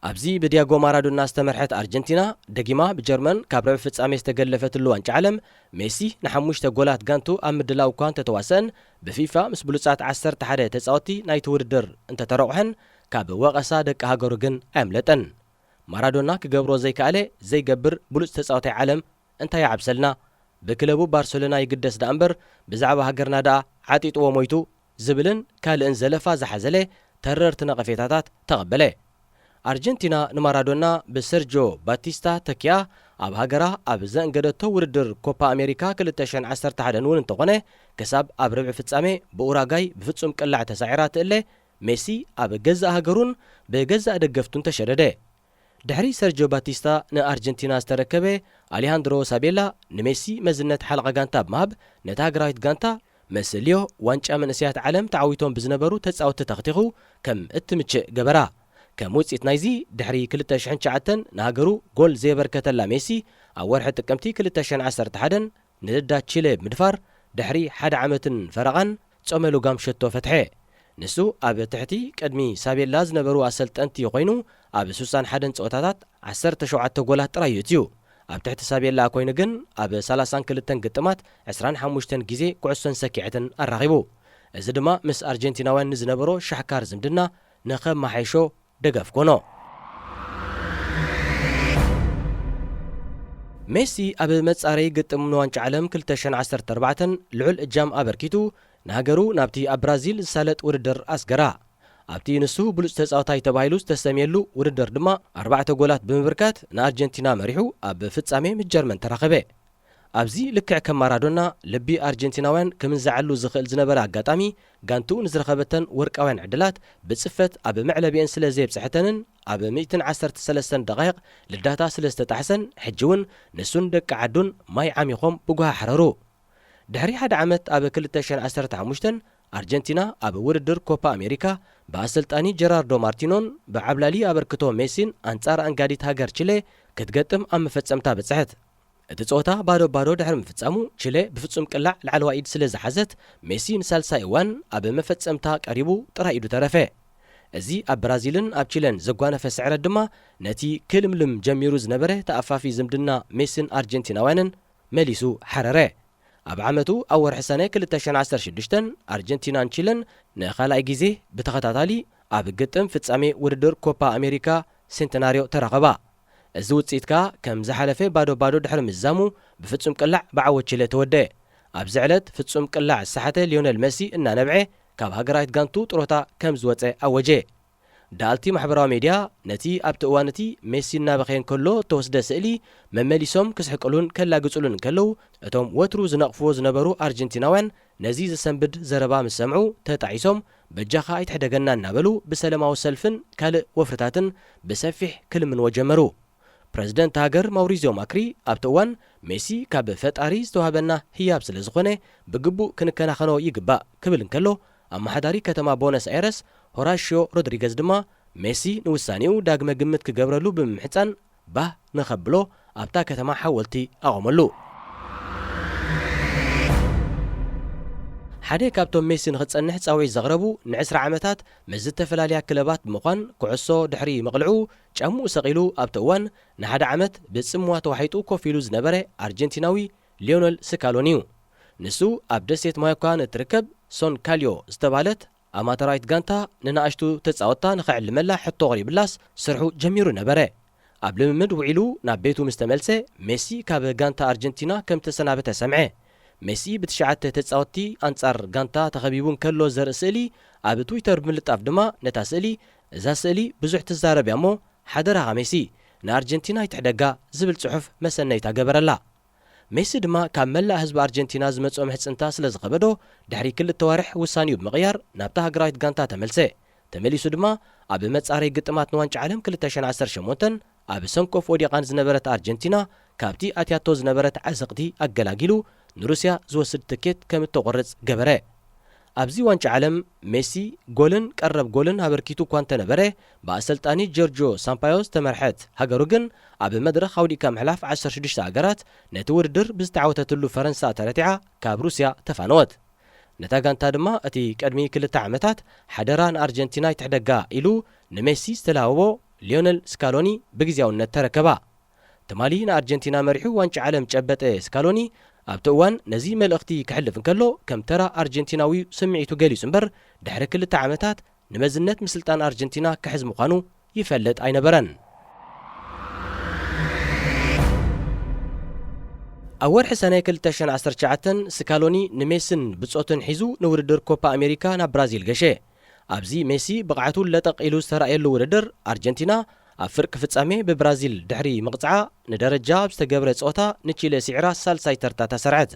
ኣብዚ ብዲያጎ ማራዶና ዝተመርሐት ኣርጀንቲና፣ ደጊማ ብጀርመን ካብ ርብዒ ፍጻሜ ዝተገለፈትሉ ዋንጫ ዓለም፣ ሜሲ ንሓሙሽተ ጎላት ጋንቱ ኣብ ምድላው እኳ እንተተዋሰአን፣ ብፊፋ ምስ ብሉጻት ዓሰርተ ሓደ ተጻወትቲ ናይቲ ውድድር እንተተረቑሐን፣ ካብ ወቐሳ ደቂ ሃገሩ ግን ኣየምለጠን። ማራዶና ክገብሮ ዘይከኣለ ዘይገብር ብሉጽ ተጻዋታይ ዓለም እንታይ ይዓብሰልና? ብክለቡ ባርሰሎና ይግደስ ደኣ እምበር፣ ብዛዕባ ሃገርና ደኣ ዓጢጥዎ ሞይቱ ዝብልን ካልእን ዘለፋ ዝሓዘለ ተረርቲ ነቐፌታታት ተቐበለ። ኣርጀንቲና ንማራዶና ብሰርጆ ባቲስታ ተኪኣ ኣብ ሃገራ ኣብ ዘእንገደቶ ውድድር ኮፓ ኣሜሪካ ክልተ ሽሕን ዓሰርተ ሓደን እውን እንተኾነ፣ ክሳብ ኣብ ርብዒ ፍጻሜ ብኡራጋይ ብፍጹም ቅላዕ ተሳዒራ ትእለ፣ ሜሲ ኣብ ገዛእ ሃገሩን ብገዛእ ደገፍቱን ተሸደደ። ድሕሪ ሰርጆ ባቲስታ ንኣርጀንቲና ዝተረከበ ኣሊሃንድሮ ሳቤላ ንሜሲ መዝነት ሓለቓ ጋንታ ብምሃብ፣ ነታ ሃገራዊት ጋንታ ምስ ሊዮ ዋንጫ መንእሰያት ዓለም ተዓዊቶም ብዝነበሩ ተጻወትቲ ተኽቲኹ ከም እትምችእ ገበራ። ከም ውጽኢት ናይዚ፣ ድሕሪ ክልተ ሽሕን ትሽዓተን ንሃገሩ ጎል ዘየበርከተላ ሜሲ፣ ኣብ ወርሒ ጥቅምቲ ክልተ ሽሕን ዓሰርተ ሓደን ንልዳት ቺለ ብምድፋር፣ ድሕሪ ሓደ ዓመትን ፈረቓን ጾመ ልጓም ሸቶ ፈትሐ። ንሱ ኣብ ትሕቲ ቅድሚ ሳቤላ ዝነበሩ ኣሰልጠንቲ ኮይኑ፣ ኣብ ስሳን ሓደን ጸወታታት ዓሰርተ ሸውዓተ ጎላት ጥራይ እዩ እትዩ። ኣብ ትሕቲ ሳቤላ ኮይኑ ግን፣ ኣብ ሰላሳን ክልተን ግጥማት ዕስራን ሓሙሽተን ግዜ ኩዕሶን ሰኪዐትን ኣራኺቡ። እዚ ድማ ምስ ኣርጀንቲናውያን ንዝነበሮ ሻሕካር ዝምድና ንኸመሓይሾ ደገፍ ኮኖ። ሜሲ ኣብ መጻረዪ ግጥም ንዋንጫ ዓለም ክልተ ሽሕን ዓሰርተ ኣርባዕተን ልዑል እጃም ኣበርኪቱ፣ ንሃገሩ ናብቲ ኣብ ብራዚል ዝሳለጥ ውድድር ኣስገራ። ኣብቲ ንሱ ብሉጽ ተጻዋታይ ተባሂሉ ዝተሰምየሉ ውድድር ድማ ኣርባዕተ ጎላት ብምብርካት ንኣርጀንቲና መሪሑ ኣብ ፍጻሜ ምስ ጀርመን ተራኸበ። ኣብዚ ልክዕ ከም ማራዶና ልቢ ኣርጀንቲናውያን ክምንዝዓሉ ዝኽእል ዝነበረ ኣጋጣሚ፣ ጋንትኡ ንዝረኸበተን ወርቃውያን ዕድላት ብጽፈት ኣብ መዕለቢአን ስለ ዘየብጽሐተንን ኣብ ሚእትን ዓሰርተ ሰለስተን ደቓይቕ ልዳታ ስለ ዝተጣሕሰን፣ ሕጂ እውን ንሱን ደቂ ዓዱን ማይ ዓሚኾም ብጓሃ ሓረሩ። ድሕሪ ሓደ ዓመት ኣብ ክልተ ሽሕን ዓሰርተ ሓሙሽተን ኣርጀንቲና ኣብ ውድድር ኮፓ ኣሜሪካ ብኣሰልጣኒ ጀራርዶ ማርቲኖን ብዓብላሊ ኣበርክቶ ሜሲን ኣንጻር ኣንጋዲት ሃገር ቺሌ ክትገጥም ኣብ መፈጸምታ በጽሐት። እቲ ጸወታ ባዶ ባዶ ድሕሪ ምፍጻሙ፣ ቺለ ብፍጹም ቅላዕ ላዕለዋይ ኢድ ስለ ዝሓዘት፣ ሜሲ ንሳልሳይ እዋን ኣብ መፈጸምታ ቀሪቡ ጥራይ ኢዱ ተረፈ። እዚ ኣብ ብራዚልን ኣብ ቺለን ዘጓነፈ ስዕረት ድማ፣ ነቲ ክልምልም ጀሚሩ ዝነበረ ተኣፋፊ ዝምድና ሜሲን ኣርጀንቲናውያንን መሊሱ ሓረረ። ኣብ ዓመቱ ኣብ ወርሒ ሰነ ክልተ ሽሕን ዓሰርተ ሽዱሽተን ኣርጀንቲናን ቺለን ንኻልኣይ ግዜ ብተኸታታሊ ኣብ ግጥም ፍጻሜ ውድድር ኮፓ ኣሜሪካ ሴንተናርዮ ተራኸባ። እዚ ውጽኢት ከኣ ከም ዝሓለፈ ባዶ ባዶ ድሕሪ ምዝዛሙ ብፍጹም ቅላዕ ብዓወት ቺለ ተወደአ። ኣብዚ ዕለት ፍጹም ቅላዕ ዝሰሓተ ሊዮነል መሲ እናነብዐ ካብ ሃገራዊት ጋንቱ ጥሮታ ከም ዝወጸ ኣወጀ። ደኣልቲ ማሕበራዊ ሜድያ ነቲ ኣብቲ እዋን እቲ ሜሲ እናበኸየ እንከሎ እተወስደ ስእሊ መመሊሶም ክስሕቅሉን ከላግጹሉን እንከለዉ፣ እቶም ወትሩ ዝነቕፍዎ ዝነበሩ ኣርጀንቲናውያን ነዚ ዘሰንብድ ዘረባ ምስ ሰምዑ ተጣዒሶም፣ "በጃኻ ኣይትሕደገና" እናበሉ ብሰለማዊ ሰልፍን ካልእ ወፍርታትን ብሰፊሕ ክልምንዎ ጀመሩ። ፕረዚደንት ሃገር ማውሪዚዮ ማክሪ ኣብቲ እዋን፣ "ሜሲ ካብ ፈጣሪ ዝተዋህበና ህያብ ስለ ዝኾነ፣ ብግቡእ ክንከናኸኖ ይግባእ" ክብል እንከሎ፣ ኣመሓዳሪ ከተማ ቦነስ ኣይረስ ሆራሽዮ ሮድሪገዝ ድማ፣ ሜሲ ንውሳኔኡ ዳግመ ግምት ክገብረሉ ብምምሕጻን፣ ባህ ንኸብሎ ኣብታ ከተማ ሓወልቲ ኣቖመሉ። ሓደ ካብቶም ሜሲ ንኽጸንሕ ጻውዒት ዘቕረቡ፣ ንዕስራ ዓመታት ምስ ዝተፈላለያ ክለባት ብምዃን ኩዕሶ ድሕሪ ምቕልዑ፣ ጫምኡ ሰቒሉ ኣብቲ እዋን ንሓደ ዓመት ብጽምዋ ተዋሒጡ ኮፍ ኢሉ ዝነበረ ኣርጀንቲናዊ ሊዮነል ስካሎኒ እዩ። ንሱ ኣብ ደሴት ማዮካ ንእትርከብ ሶን ካልዮ ዝተባህለት ኣማተራዊት ጋንታ ንንኣሽቱ ተጻወትታ ንኸዕልመላ ሕቶ ቐሪብላስ ስርሑ ጀሚሩ ነበረ። ኣብ ልምምድ ውዒሉ ናብ ቤቱ ምስ ተመልሰ፣ ሜሲ ካብ ጋንታ ኣርጀንቲና ከም ተሰናበተ ሰምዐ። ሜሲ ብትሽዓተ ተጻወትቲ ኣንጻር ጋንታ ተኸቢቡ እንከሎ ዘርኢ ስእሊ ኣብ ትዊተር ብምልጣፍ ድማ፣ ነታ ስእሊ፣ "እዛ ስእሊ ብዙሕ ትዛረብ እያ እሞ፣ ሓደራኻ ሜሲ፣ ንኣርጀንቲና ኣይትሕደጋ" ዝብል ጽሑፍ መሰነይታ ገበረላ። ሜሲ ድማ ካብ መላእ ህዝቢ ኣርጀንቲና ዝመጽኦ ምሕጽንታ ስለ ዝኸበዶ፣ ድሕሪ ክልተ ዋርሕ ውሳኔኡ ብምቕያር ናብታ ሃገራዊት ጋንታ ተመልሰ። ተመሊሱ ድማ ኣብ መጻረይ ግጥማት ንዋንጫ ዓለም ክልተ ሽሕን ዓሰርተ ሸሞንተን ኣብ ሰንኮፍ ወዲቓ ንዝነበረት ኣርጀንቲና ካብቲ ኣትያቶ ዝነበረት ዓዘቕቲ ኣገላጊሉ ንሩስያ ዝወስድ ትኬት ከም እተቖርጽ ገበረ። ኣብዚ ዋንጫ ዓለም ሜሲ ጎልን ቀረብ ጎልን ኣበርኪቱ እኳ እንተነበረ፣ ብኣሰልጣኒ ጆርጆ ሳምፓዮ ዝተመርሐት ሃገሩ ግን ኣብ መድረኽ ኣውዲእካ ምሕላፍ ዓሰርተ ሽዱሽተ ሃገራት ነቲ ውድድር ብዝተዓወተትሉ ፈረንሳ ተረቲዓ ካብ ሩስያ ተፋነወት። ነታ ጋንታ ድማ እቲ ቅድሚ ክልተ ዓመታት ሓደራ ንኣርጀንቲና ይትሕደጋ ኢሉ ንሜሲ ዝተላበቦ ሊዮነል ስካሎኒ ብግዝያውነት ተረከባ። ትማሊ ንኣርጀንቲና መሪሑ ዋንጫ ዓለም ጨበጠ ስካሎኒ፣ ኣብቲ እዋን ነዚ መልእኽቲ ከሕልፍ እንከሎ ከም ተራ ኣርጀንቲናዊ ስምዒቱ ገሊጹ እምበር፣ ድሕሪ ክልተ ዓመታት ንመዝነት ምስልጣን ኣርጀንቲና ክሕዝ ምዃኑ ይፈልጥ ኣይነበረን። ኣብ ወርሒ ሰነ ክልተ ሽሕን ዓሰርተ ትሽዓተን ስካሎኒ ንሜስን ብጾትን ሒዙ ንውድድር ኮፓ ኣሜሪካ ናብ ብራዚል ገሸ። ኣብዚ ሜሲ ብቕዓቱ ለጠቕ ኢሉ ዝተራእየሉ ውድድር፣ ኣርጀንቲና ኣብ ፍርቂ ፍጻሜ ብብራዚል ድሕሪ ምቕጽዓ፣ ንደረጃ ኣብ ዝተገብረ ጸወታ ንቺለ ስዒራ ሳልሳይ ተርታ ተሰርዐት።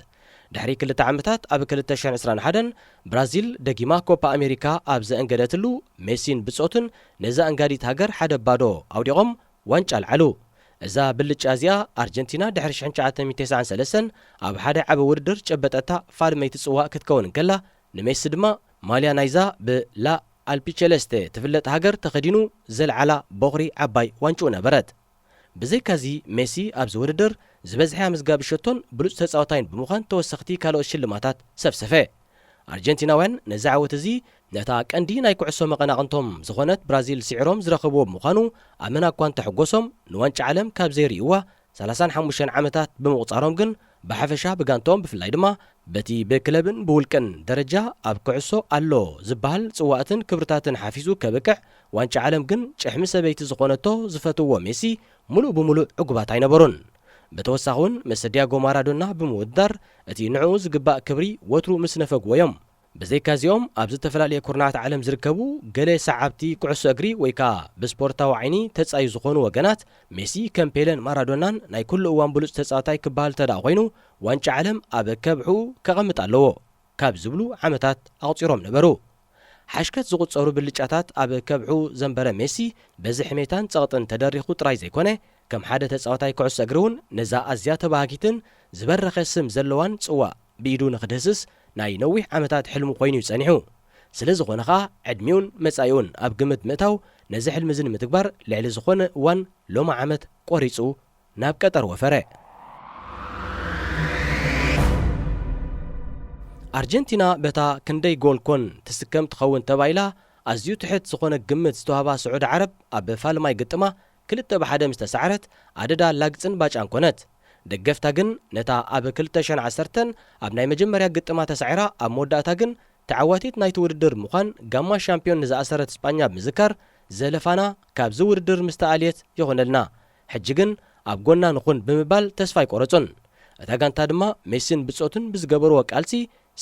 ድሕሪ ክልተ ዓመታት ኣብ ክልተ ሽሕን ዕስራን ሓደን ብራዚል ደጊማ ኮፓ ኣሜሪካ ኣብ ዘእንገደትሉ፣ ሜሲን ብጾቱን ነዛ ኣንጋዲት ሃገር ሓደ ባዶ ኣውዲቖም ዋንጫ ኣልዓሉ። እዛ ብልጫ እዚኣ ኣርጀንቲና ድሕሪ ሽሕን ትሽዓተ ሚእትን ተስዓን ሰለስተን ኣብ ሓደ ዓቢ ውድድር ጨበጠታ ፋልመይቲ ጽዋእ ክትከውን እንከላ፣ ንሜሲ ድማ ማልያ ናይዛ ብላ ኣልፒቸለስተ ትፍለጥ ሃገር ተኸዲኑ ዘልዓላ ቦኽሪ ዓባይ ዋንጭኡ ነበረት። ብዘይካዚ ሜሲ ኣብዚ ውድድር ዝበዝሐ ኣመዝጋቢ ሸቶን ብሉጽ ተጻዋታይን ብምዃን ተወሰኽቲ ካልኦት ሽልማታት ሰፍሰፈ። ኣርጀንቲናውያን ነዚ ዓወት እዚ ነታ ቀንዲ ናይ ኩዕሶ መቐናቕንቶም ዝኾነት ብራዚል ስዒሮም ዝረኸብዎ ብምዃኑ ኣመና እኳ እንተሐጎሶም ንዋንጫ ዓለም ካብ ዘይርእይዋ ሰላሳን ሓሙሽተን ዓመታት ብምቑጻሮም ግን ብሓፈሻ ብጋንትኦም ብፍላይ ድማ በቲ ብክለብን ብውልቅን ደረጃ ኣብ ኩዕሶ ኣሎ ዝበሃል ጽዋእትን ክብርታትን ሓፊሱ ከብቅዕ ዋንጫ ዓለም ግን ጭሕሚ ሰበይቲ ዝኾነቶ ዝፈትዎ ሜሲ ሙሉእ ብሙሉእ ዕጉባት ኣይነበሩን። ብተወሳኺ እውን ምስ ዲያጎ ማራዶና ብምውድዳር እቲ ንዕኡ ዝግባእ ክብሪ ወትሩ ምስ ነፈግዎ እዮም። ብዘይካዚኦም ኣብ ዝተፈላለየ ኩርናዓት ዓለም ዝርከቡ ገለ ሰዓብቲ ኩዕሶ እግሪ ወይ ከኣ ብስፖርታዊ ዓይኒ ተጻዩ ዝኾኑ ወገናት ሜሲ ከም ፔለን ማራዶናን ናይ ኩሉ እዋን ብሉጽ ተጻዋታይ ክበሃል እንተ ደኣ ኮይኑ ዋንጫ ዓለም ኣብ ከብሕኡ ከቐምጥ ኣለዎ ካብ ዝብሉ ዓመታት ኣቑጺሮም ነበሩ። ሓሽከት ዝቑጸሩ ብልጫታት ኣብ ከብሑ ዘንበረ ሜሲ በዚ ሕሜታን ጸቕጥን ተደሪኹ ጥራይ ዘይኮነ ከም ሓደ ተጻዋታይ ኩዕሶ እግሪ እውን ነዛ ኣዝያ ተባሃጊትን ዝበረኸ ስም ዘለዋን ጽዋእ ብኢዱ ንኽድህስስ ናይ ነዊሕ ዓመታት ሕልሙ ኮይኑ እዩ ጸኒሑ። ስለ ዝኾነ ኸኣ ዕድሚኡን መጻኢኡን ኣብ ግምት ምእታው ነዚ ሕልሚ እዚ ንምትግባር ልዕሊ ዝኾነ እዋን ሎሚ ዓመት ቆሪጹ ናብ ቀጠር ወፈረ። ኣርጀንቲና በታ ክንደይ ጎል ኮን ትስከም ትኸውን ተባሂላ ኣዝዩ ትሕት ዝኾነ ግምት ዝተዋህባ ስዑዲ ዓረብ ኣብ ፋልማይ ግጥማ ክልተ ብሓደ ምስ ተሳዕረት ኣደዳ ላግጽን ባጫን ኮነት። ደገፍታ ግን ነታ ኣብ ክልተ ሽሕን ዓሰርተን ኣብ ናይ መጀመርያ ግጥማ ተሳዒራ ኣብ መወዳእታ ግን ተዓዋቲት ናይቲ ውድድር ምዃን ጋማ ሻምፒዮን ንዝኣሰረት ስጳኛ ብምዝካር ዘለፋና ካብዚ ውድድር ምስ ተኣልየት ይኹነልና፣ ሕጂ ግን ኣብ ጎና ንኹን ብምባል ተስፋ ኣይቆረጹን። እታ ጋንታ ድማ ሜሲን ብጾቱን ብዝገበርዎ ቃልሲ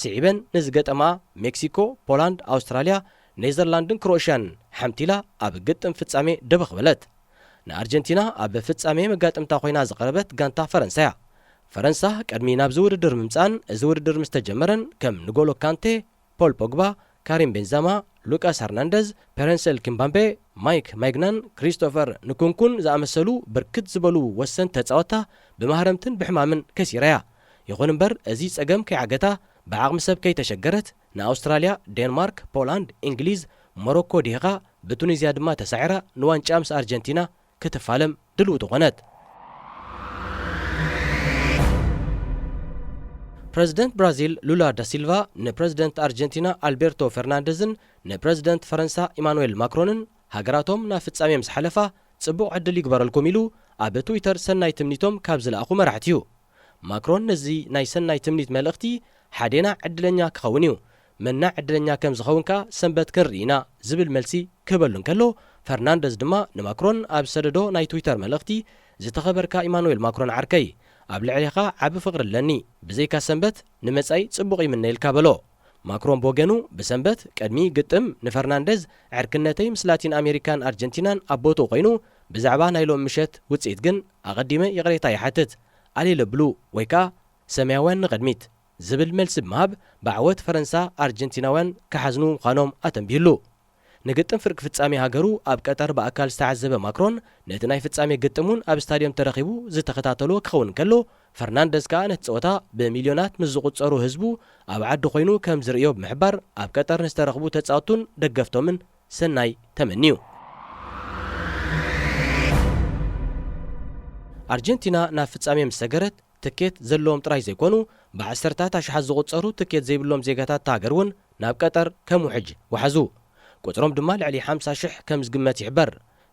ስዒበን ንዝገጠማ ሜክሲኮ፣ ፖላንድ፣ ኣውስትራልያ፣ ኔዘርላንድን ክሮኤሽያን ሓምቲላ ኣብ ግጥም ፍጻሜ ደበኽ በለት። ንኣርጀንቲና ኣብ ፍጻሜ መጋጥምታ ኮይና ዝቐረበት ጋንታ ፈረንሳ እያ። ፈረንሳ ቅድሚ ናብዚ ውድድር ምምጻኣን እዚ ውድድር ምስ ተጀመረን ከም ንጎሎ ካንቴ፣ ፖል ፖግባ፣ ካሪም ቤንዛማ፣ ሉቃስ ሀርናንደዝ፣ ፔረንሰል ኪምባምቤ፣ ማይክ ማይግናን ክሪስቶፈር ንኩንኩን ዝኣመሰሉ ብርክት ዝበሉ ወሰንቲ ተጻወትታ ብማህረምትን ብሕማምን ከሲራያ። ይኹን እምበር እዚ ጸገም ከይዓገታ ብዓቕሚ ሰብ ከይተሸገረት ንኣውስትራልያ፣ ዴንማርክ፣ ፖላንድ፣ እንግሊዝ፣ ሞሮኮ ዲኻ ብቱኒዝያ ድማ ተሳዒራ ንዋንጫ ምስ ኣርጀንቲና ክትፋለም ድልውቲ ኾነት። ፕረዚደንት ብራዚል ሉላ ዳሲልቫ ንፕረዚደንት ኣርጀንቲና ኣልቤርቶ ፈርናንደዝን ንፕረዚደንት ፈረንሳ ኢማኑኤል ማክሮንን ሃገራቶም ናብ ፍጻሜ ምስ ሓለፋ ጽቡቕ ዕድል ይግበረልኩም ኢሉ ኣብ ትዊተር ሰናይ ትምኒቶም ካብ ዝለኣኹ መራሕቲ እዩ። ማክሮን ነዚ ናይ ሰናይ ትምኒት መልእኽቲ ሓዴና ዕድለኛ ክኸውን እዩ፣ መና ዕድለኛ ከም ዝኸውን ከኣ ሰንበት ክንርኢ ኢና ዝብል መልሲ ክህበሉ እንከሎ፣ ፈርናንደዝ ድማ ንማክሮን ኣብ ዝሰደዶ ናይ ትዊተር መልእኽቲ ዝተኸበርካ ኢማኑኤል ማክሮን ዓርከይ፣ ኣብ ልዕሌኻ ዓቢ ፍቕሪ ኣለኒ፣ ብዘይካ ሰንበት ንመጻኢ ጽቡቕ ይምነየልካ በሎ። ማክሮን ብወገኑ ብሰንበት ቅድሚ ግጥም ንፈርናንደዝ ዕርክነተይ ምስ ላቲን ኣሜሪካን ኣርጀንቲናን ኣብ ቦትኡ ኮይኑ ብዛዕባ ናይ ሎም ምሸት ውጽኢት ግን ኣቐዲመ ይቕሬታ ይሓትት፣ ኣሌለ ብሉ ወይ ከኣ ሰማያውያን ንቕድሚት ዝብል መልሲ ብምሃብ ብዓወት ፈረንሳ ኣርጀንቲናውያን ክሓዝኑ ምዃኖም ኣተንቢህሉ። ንግጥም ፍርቂ ፍጻሜ ሃገሩ ኣብ ቀጠር ብኣካል ዝተዓዘበ ማክሮን፣ ነቲ ናይ ፍጻሜ ግጥም እውን ኣብ ስታድየም ተረኺቡ ዝተኸታተሎ ክኸውን ከሎ፣ ፈርናንደዝ ከኣ ነቲ ጸወታ ብሚልዮናት ምስ ዝቑጸሩ ህዝቡ ኣብ ዓዲ ኮይኑ ከም ዝርእዮ ብምሕባር፣ ኣብ ቀጠር ንዝተረኽቡ ተጻወቱን ደገፍቶምን ሰናይ ተመንዩ። ኣርጀንቲና ናብ ፍጻሜ ምስ ሰገረት፣ ትኬት ዘለዎም ጥራይ ዘይኮኑ፣ ብዓሰርታት ኣሽሓት ዝቑጸሩ ትኬት ዘይብሎም ዜጋታት እታ ሃገር እውን ናብ ቀጠር ከም ውሕጅ ወሓዙ። ቁጽሮም ድማ ልዕሊ ሓምሳ ሽሕ ከም ዝግመት ይሕበር።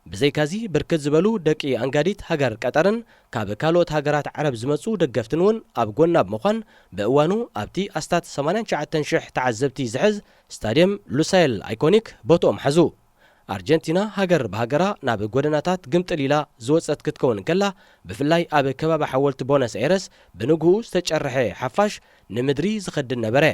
ብዘይካዚ፣ ብርክት ዝበሉ ደቂ ኣንጋዲት ሃገር ቀጠርን ካብ ካልኦት ሃገራት ዓረብ ዝመጹ ደገፍትን እውን ኣብ ጎና ብምዃን፣ ብእዋኑ ኣብቲ ኣስታት ሰማንያን ትሽዓተን ሽሕ ተዓዘብቲ ዝሕዝ ስታድየም ሉሳይል ኣይኮኒክ ቦትኦም ሓዙ። ኣርጀንቲና ሃገር ብሃገራ ናብ ጎደናታት ግምጥል ኢላ ዝወጸት ክትከውን እንከላ፣ ብፍላይ ኣብ ከባቢ ሓወልቲ ቦነስ ኤረስ ብንግኡ ዝተጨርሐ ሓፋሽ ንምድሪ ዝኸድን ነበረ።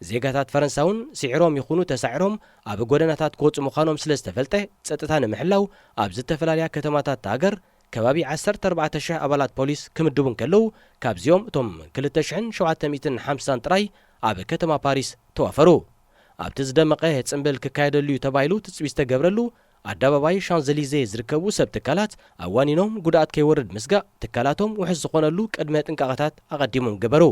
ዜጋታት ፈረንሳ እውን ስዒሮም ይኹኑ ተሳዒሮም ኣብ ጎደናታት ክወጹ ምዃኖም ስለ ዝተፈልጠ፣ ጸጥታ ንምሕላው ኣብ ዝተፈላለያ ከተማታት እታ ሃገር ከባቢ ዓሰርተ ኣርባዕተ ሽሕ ኣባላት ፖሊስ ክምድቡ እንከለዉ፣ ካብዚኦም እቶም ክልተ ሽሕን ሸውዓተ ሚእትን ሓምሳን ጥራይ ኣብ ከተማ ፓሪስ ተዋፈሩ። ኣብቲ ዝደመቐ ጽምብል ክካየደሉ እዩ ተባሂሉ ትጽቢት ዝተገብረሉ ኣደባባይ ሻንዘሊዜ ዝርከቡ ሰብ ትካላት ኣዋኒኖም ጉድኣት ከይወርድ ምስጋእ ትካላቶም ውሑስ ዝኾነሉ ቅድመ ጥንቃቐታት ኣቐዲሞም ገበሩ።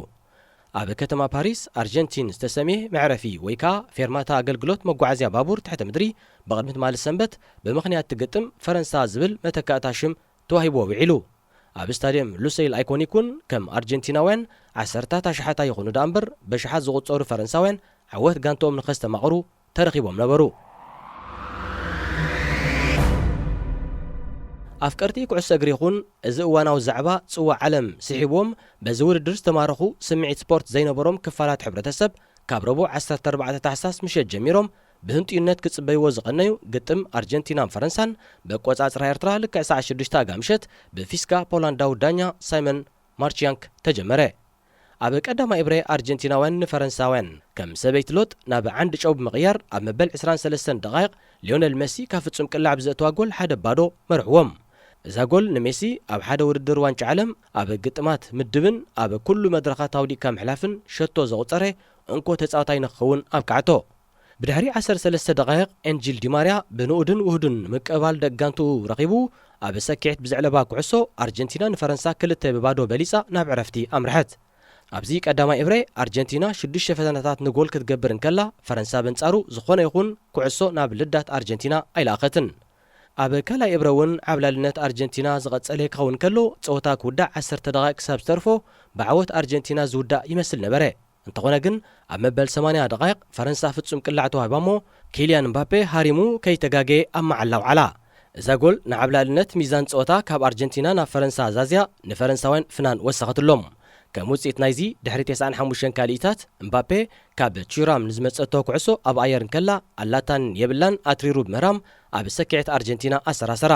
ኣብ ከተማ ፓሪስ ኣርጀንቲን ዝተሰምየ መዕረፊ ወይ ከኣ ፌርማታ ኣገልግሎት መጓዓዝያ ባቡር ትሕተ ምድሪ ብቕድሚ ትማሊ ሰንበት ብምኽንያት ትግጥም ፈረንሳ ዝብል መተካእታ ሽም ተዋሂብዎ ውዒሉ። ኣብ ስታድየም ሉሴል ኣይኮኒክ እውን ከም ኣርጀንቲናውያን ዓሰርታት ኣሽሓት ኣይኹኑ ደኣ እምበር ብሽሓት ዝቑጸሩ ፈረንሳውያን ዓወት ጋንትኦም ንኸስተማቕሩ ተረኺቦም ነበሩ። ኣፍቀርቲ ኩዕሶ እግሪ ይኹን እዚ እዋናዊ ዛዕባ ጽዋዕ ዓለም ስሒብዎም በዚ ውድድር ዝተማረኹ ስምዒት ስፖርት ዘይነበሮም ክፋላት ሕብረተሰብ ካብ ረቡዕ ዓሰርተ ኣርባዕተ ታሕሳስ ምሸት ጀሚሮም ብህንጥዩነት ክጽበይዎ ዝቐነዩ ግጥም ኣርጀንቲናን ፈረንሳን ብኣቆጻጽራ ኤርትራ ልክዕ ሰዓት ሽዱሽተ ኣጋ ምሸት ብፊስካ ፖላንዳዊ ዳኛ ሳይመን ማርቺያንክ ተጀመረ። ኣብ ቀዳማይ እብረ ኣርጀንቲናውያን ንፈረንሳውያን ከም ሰበይቲ ሎጥ ናብ ዓንዲ ጨው ብምቕያር ኣብ መበል ዕስራን ሰለስተን ደቓይቕ ሊዮነል ሜሲ ካብ ፍጹም ቅላዕ ብዘእተዋ ጎል ሓደ ባዶ መርሕዎም። እዛ ጎል ንሜሲ ኣብ ሓደ ውድድር ዋንጫ ዓለም ኣብ ግጥማት ምድብን ኣብ ኩሉ መድረኻት ኣውዲቕካ ምሕላፍን ሸቶ ዘቑጸረ እንኮ ተጻዋታይ ንክኸውን ኣብቅዓቶ። ብድሕሪ ዓሰርተ ሰለስተ ደቓይቕ ኤንጂል ዲማርያ ብንኡድን ውሁድን ምቅባል ደቂ ጋንትኡ ረኺቡ ኣብ ሰኪዔት ብዘዕለባ ኩዕሶ ኣርጀንቲና ንፈረንሳ ክልተ ብባዶ በሊጻ ናብ ዕረፍቲ ኣምርሐት። ኣብዚ ቀዳማይ እብረ ኣርጀንቲና ሽዱሽተ ፈተነታት ንጎል ክትገብር እንከላ ፈረንሳ በንጻሩ ዝኾነ ይኹን ኩዕሶ ናብ ልዳት ኣርጀንቲና ኣይለኣኸትን። ኣብ ካልኣይ እብረ እውን ዓብላልነት ኣርጀንቲና ዝቐጸለ ክኸውን ከሎ ጸወታ ክውዳእ ዓሰርተ ደቓይቕ ክሳብ ዝተርፎ ብዓወት ኣርጀንቲና ዝውዳእ ይመስል ነበረ። እንተኾነ ግን ኣብ መበል ሰማንያ ደቓይቕ ፈረንሳ ፍጹም ቅላዕ ተዋሂባ እሞ ኪልያን ምባፔ ሃሪሙ ከይተጋገየ ኣብ መዓላ ኣውዓላ። እዛ ጎል ንዓብላልነት ሚዛን ጸወታ ካብ ኣርጀንቲና ናብ ፈረንሳ ኣዛዝያ ንፈረንሳውያን ፍናን ወሰኸትሎም። ከም ውጽኢት ናይዚ ድሕሪ ተስዓን ሓሙሽተን ካልኢታት እምባፔ ካብ ቹራም ንዝመጸቶ ኩዕሶ ኣብ ኣየር እንከላ ኣላታን የብላን ኣትሪሩ ብምህራም ኣብ ሰኪዐት ኣርጀንቲና ኣሰራሰራ።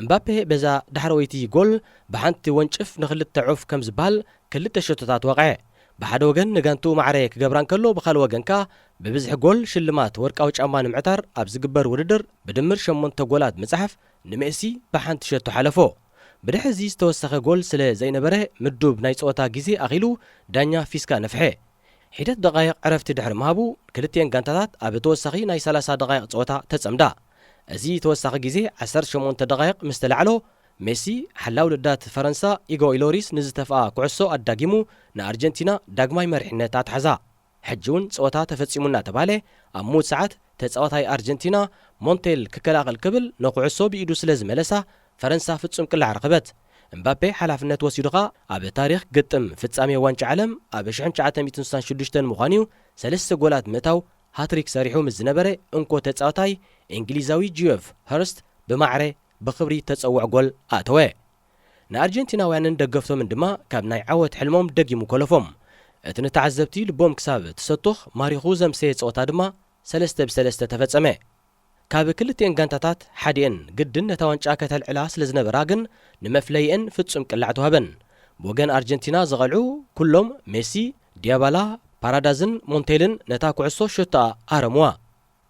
እምባፔ በዛ ዳሕረወይቲ ጎል ብሓንቲ ወንጭፍ ንኽልተ ዑፍ ከም ዝበሃል ክልተ ሸቶታት ወቕዐ። ብሓደ ወገን ንጋንትኡ ማዕረ ክገብራ እንከሎ ብኻልእ ወገን ከኣ ብብዝሒ ጎል ሽልማት ወርቃዊ ጫማ ንምዕታር ኣብ ዝግበር ውድድር ብድምር ሸሞንተ ጎላት ምጽሓፍ ንሜሲ ብሓንቲ ሸቶ ሓለፎ። ብድሕሪ እዚ ዝተወሰኸ ጎል ስለ ዘይነበረ ምዱብ ናይ ጸወታ ግዜ ኣኺሉ ዳኛ ፊስካ ነፍሐ። ሒደት ደቓይቕ ዕረፍቲ ድሕሪ ምሃቡ፣ ክልቲኤን ጋንታታት ኣብ ተወሳኺ ናይ ሰላሳ ደቓይቕ ጸወታ ተጸምዳ። እዚ ተወሳኺ ግዜ ዓሰርተ ሸሞንተ ደቓይቕ ምስ ተላዕሎ፣ ሜሲ፣ ሓላው ልዳት ፈረንሳ ኢጎ ኢሎሪስ ንዝተፍኣ ኩዕሶ ኣዳጊሙ ንኣርጀንቲና ዳግማይ መሪሕነት ኣትሓዛ። ሕጂ እውን ጸወታ ተፈጺሙ እናተባህለ፣ ኣብ ምዉት ሰዓት ተጻዋታይ ኣርጀንቲና ሞንቴል ክከላኸል ክብል ንኩዕሶ ብኢዱ ስለ ዝመለሳ፣ ፈረንሳ ፍጹም ቅላዕ ረኸበት። እምባፔ ሓላፍነት ወሲዱ ኸኣ ኣብ ታሪኽ ግጥም ፍጻሜ ዋንጫ ዓለም ኣብ ሽሕን ትሽዓተ ሚእትን ስሳን ሽዱሽተን ምዃኑ'ዩ ሰለስተ ጎላት ምእታው ሃትሪክ ሰሪሑ ምስ ዝነበረ እንኮ ተጻዋታይ እንግሊዛዊ ጂዮፍ ሀርስት ብማዕረ ብኽብሪ ተጸውዕ ጎል ኣእተወ። ንኣርጀንቲናውያንን ደገፍቶምን ድማ ካብ ናይ ዓወት ሕልሞም ደጊሙ ኮለፎም። እቲ ንተዓዘብቲ ልቦም ክሳብ ትሰቱኽ ማሪኹ ዘምሰየ ጸወታ ድማ ሰለስተ ብሰለስተ ተፈጸመ። ካብ ክልቲኤን ጋንታታት ሓዲኤን ግድን ነታ ዋንጫ ከተልዕላ ስለ ዝነበራ ግን ንመፍለይኤን ፍጹም ቅላዕ ተዋህበን። ብወገን ኣርጀንቲና ዝቐልዑ ኩሎም ሜሲ፣ ዲያባላ፣ ፓራዳዝን ሞንቴልን ነታ ኩዕሶ ሸቶኣ ኣረምዋ።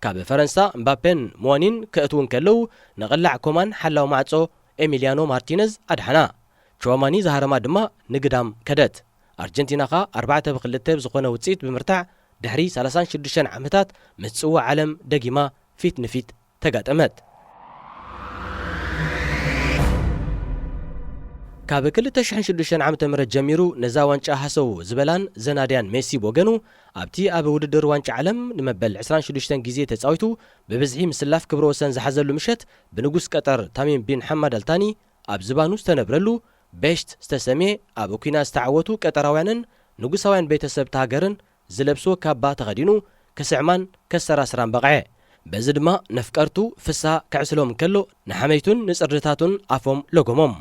ካብ ፈረንሳ እምባፔን ሙዋኒን ከእትዉ እንከለዉ ንቕላዕ ኮማን ሓላው ማዕጾ ኤሚልያኖ ማርቲነዝ ኣድሓና። ቹዋማኒ ዝሃረማ ድማ ንግዳም ከደት። ኣርጀንቲና ኸኣ ኣርባዕተ ብክልተ ብዝኾነ ውጽኢት ብምርታዕ ድሕሪ ሰላሳን ሽዱሽተን ዓመታት ምስ ጽዋዕ ዓለም ደጊማ ፊት ንፊት ተጋጠመት። ካብ ክልተ ሽሕን ሽዱሽተን ዓመተ ምህረት ጀሚሩ ነዛ ዋንጫ ሃሰው ዝበላን ዘናድያን ሜሲ ብወገኑ፣ ኣብቲ ኣብ ውድድር ዋንጫ ዓለም ንመበል ዕስራን ሽዱሽተን ግዜ ተጻዊቱ ብብዝሒ ምስላፍ ክብረ ወሰን ዝሓዘሉ ምሸት፣ ብንጉስ ቀጠር ታሚም ቢን ሓማድ ኣልታኒ ኣብ ዝባኑ ዝተነብረሉ ቤሽት ዝተሰምየ፣ ኣብ ኲናት ዝተዓወቱ ቀጠራውያንን ንጉሳውያን ቤተሰብ እታ ሃገርን ዝለብስዎ ካባ ተኸዲኑ ክስዕማን ከሰራስራን በቕዐ። በዚ ድማ ነፍቀርቱ ፍስሃ ከዕስሎም እንከሎ፣ ንሓመይቱን ንጽርድታቱን ኣፎም ለጎሞም።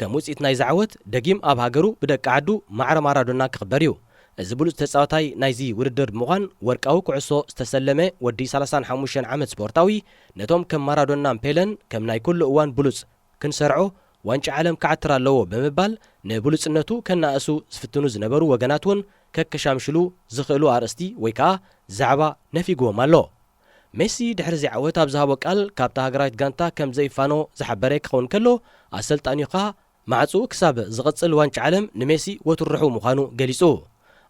ከም ውጽኢት ናይዚ ዓወት፣ ደጊም ኣብ ሃገሩ ብደቂ ዓዱ ማዕረ ማራዶና ክኽበር እዩ። እዚ ብሉጽ ተጻዋታይ ናይዚ ውድድር ብምዃን ወርቃዊ ኩዕሶ ዝተሰለመ ወዲ ሰላሳን ሓሙሽተን ዓመት ስፖርታዊ፣ ነቶም ከም ማራዶናን ፔለን ከም ናይ ኩሉ እዋን ብሉጽ ክንሰርዖ፣ ዋንጫ ዓለም ክዓትር ኣለዎ ብምባል ንብሉጽነቱ ከናእሱ ዝፍትኑ ዝነበሩ ወገናት እውን ከከሻምሽሉ ዝኽእሉ ኣርእስቲ ወይ ከኣ ዛዕባ ነፊግዎም ኣሎ። ሜሲ ድሕሪ እዚ ዓወት ኣብ ዝሃቦ ቃል፣ ካብታ ሃገራዊት ጋንታ ከም ዘይፋኖ ዝሓበረ ክኸውን ከሎ፣ ኣሰልጣኒኡ ከኣ ማዕጽኡ ክሳብ ዝቕጽል ዋንጫ ዓለም ንሜሲ ወትሩ ርሑው ምዃኑ ገሊጹ።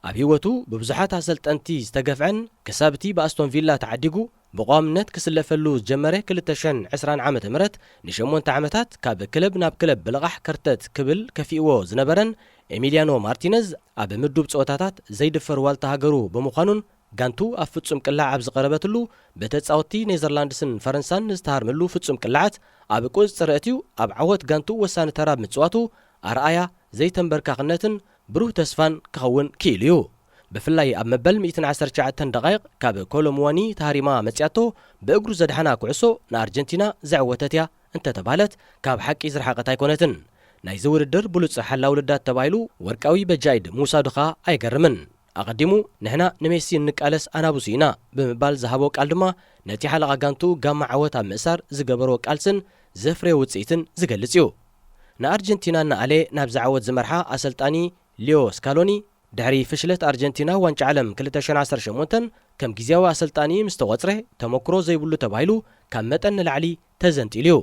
ኣብ ህይወቱ ብብዙሓት ኣሰልጠንቲ ዝተገፍዐን ክሳብ እቲ ብኣስቶን ቪላ ተዓዲጉ ብቋምነት ክስለፈሉ ዝጀመረ ክልተ ሽሕን ዕስራን ዓመተ ምህረት፣ ንሸሞንተ ዓመታት ካብ ክለብ ናብ ክለብ ብልቓሕ ከርተት ክብል ከፊእዎ ዝነበረን ኤሚልያኖ ማርቲነዝ፣ ኣብ ምዱብ ጸወታታት ዘይድፈር ዋልታ ሃገሩ ብምዃኑን ጋንቱ ኣብ ፍጹም ቅላዕ ኣብ ዝቐረበትሉ፣ ብተጻወትቲ ኔዘርላንድስን ፈረንሳን ንዝተሃርመሉ ፍጹም ቅላዓት ኣብ ቁጽጽር ኣእትዩ፣ ኣብ ዓወት ጋንቱ ወሳኒ ተራ ብምጽዋቱ፣ ኣርኣያ ዘይተንበርካኽነትን ብሩህ ተስፋን ክኸውን ክኢሉ እዩ። ብፍላይ ኣብ መበል ሚእትን ዓሰርተ ትሽዓተን ደቓይቕ ካብ ኮሎሙዋኒ ተሃሪማ መጺኣቶ ብእግሩ ዘድሓና ኩዕሶ ንኣርጀንቲና ዘዕወተት እያ እንተተባህለት፣ ካብ ሓቂ ዝረሓቐት ኣይኮነትን። ናይዚ ውድድር ብሉጽ ሓላዊ ልዳት ተባሂሉ ወርቃዊ በጃይድ ምውሳዱ ኸኣ ኣይገርምን። ኣቐዲሙ፣ "ንሕና ንሜሲ እንቃለስ ኣናብሱ ኢና" ብምባል ዝሃቦ ቃል ድማ፣ ነቲ ሓለቓ ጋንትኡ ጋማ ዓወት ኣብ ምእሳር ዝገበሮ ቃልስን ዘፍረዮ ውጽኢትን ዝገልጽ እዩ። ንኣርጀንቲና እናኣለ ናብዚ ዓወት ዝመርሓ ኣሰልጣኒ ሊዮ ስካሎኒ፣ ድሕሪ ፍሽለት ኣርጀንቲና ዋንጫ ዓለም ክልተ ሽሕን ዓሰርተ ሸሞንተን ከም ግዝያዊ ኣሰልጣኒ ምስ ተቖጽረ፣ ተመክሮ ዘይብሉ ተባሂሉ ካብ መጠን ንላዕሊ ተዘንጢሉ እዩ።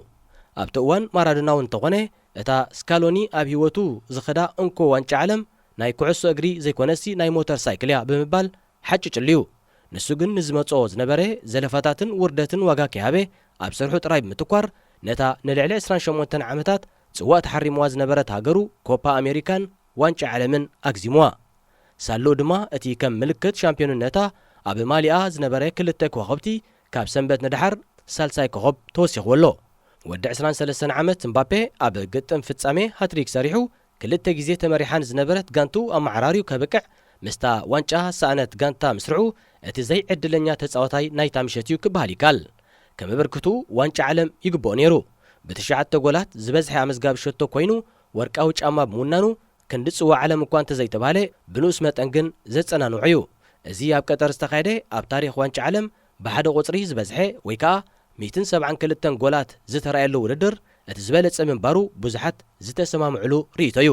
ኣብቲ እዋን ማራዶና እውን እንተኾነ፣ እታ ስካሎኒ ኣብ ህይወቱ ዝኸዳ እንኮ ዋንጫ ዓለም ናይ ኩዕሶ እግሪ ዘይኮነሲ ናይ ሞተር ሳይክል እያ ብምባል ሓጭጭሉ እዩ። ንሱ ግን ንዝመጾ ዝነበረ ዘለፋታትን ውርደትን ዋጋ ከይሃበ፣ ኣብ ስርሑ ጥራይ ብምትኳር፣ ነታ ንልዕሊ ዕስራን ሸሞንተን ዓመታት ጽዋእ ተሓሪምዋ ዝነበረት ሃገሩ ኮፓ ኣሜሪካን ዋንጫ ዓለምን ኣግዚምዋ። ሳልኡ ድማ እቲ ከም ምልክት ሻምፒዮንነታ ኣብ ማሊኣ ዝነበረ ክልተ ኮኸብቲ ካብ ሰንበት ንደሓር ሳልሳይ ኮኸብ ተወሲኽዎ ኣሎ። ወዲ ዕስራን ሰለስተን ዓመት እምባፔ ኣብ ግጥም ፍጻሜ ሃትሪክ ሰሪሑ፣ ክልተ ግዜ ተመሪሓ ንዝነበረት ጋንቱ ኣመዓራርዩ ከብቅዕ፣ ምስታ ዋንጫ ዝሰኣነት ጋንታ ምስርሑ፣ እቲ ዘይዕድለኛ ተጻዋታይ ናይታ ምሸት እዩ ክበሃል ይከኣል። ከም ምብርክቱ ዋንጫ ዓለም ይግብኦ ነይሩ። ብትሽዓተ ጎላት ዝበዝሐ ኣመዝጋቢ ሸቶ ኮይኑ፣ ወርቃዊ ጫማ ብምውናኑ፣ ክንዲ ጽዋእ ዓለም እኳ እንተዘይተባህለ፣ ብንኡስ መጠን ግን ዘጸናንዖ እዩ። እዚ ኣብ ቀጠር ዝተኻየደ፣ ኣብ ታሪኽ ዋንጫ ዓለም ብሓደ ቁጽሪ ዝበዝሐ፣ ወይ ከኣ ሚእትን ሰብዓን ክልተን ጎላት ዝተራእየሉ ውድድር፣ እቲ ዝበለጸ ምንባሩ ብዙሓት ዝተሰማምዕሉ ርእይቶ እዩ።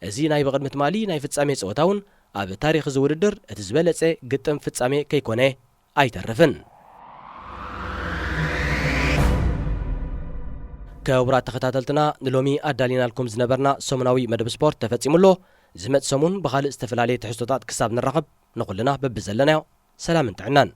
እዚ ናይ ብቕድሚ ትማሊ ናይ ፍጻሜ ጸወታ እውን፣ ኣብ ታሪኽ እዚ ውድድር እቲ ዝበለጸ ግጥም ፍጻሜ ከይኮነ ኣይተርፍን። ክቡራት ተኸታተልትና፣ ንሎሚ ኣዳሊናልኩም ዝነበርና ሰሙናዊ መደብ ስፖርት ተፈጺሙ ኣሎ። ዝመጽእ ሰሙን ብኻልእ ዝተፈላለየ ትሕዝቶታት ክሳብ ንራኸብ፣ ንኹልና በብዘለናዮ ሰላምን ጥዕናን።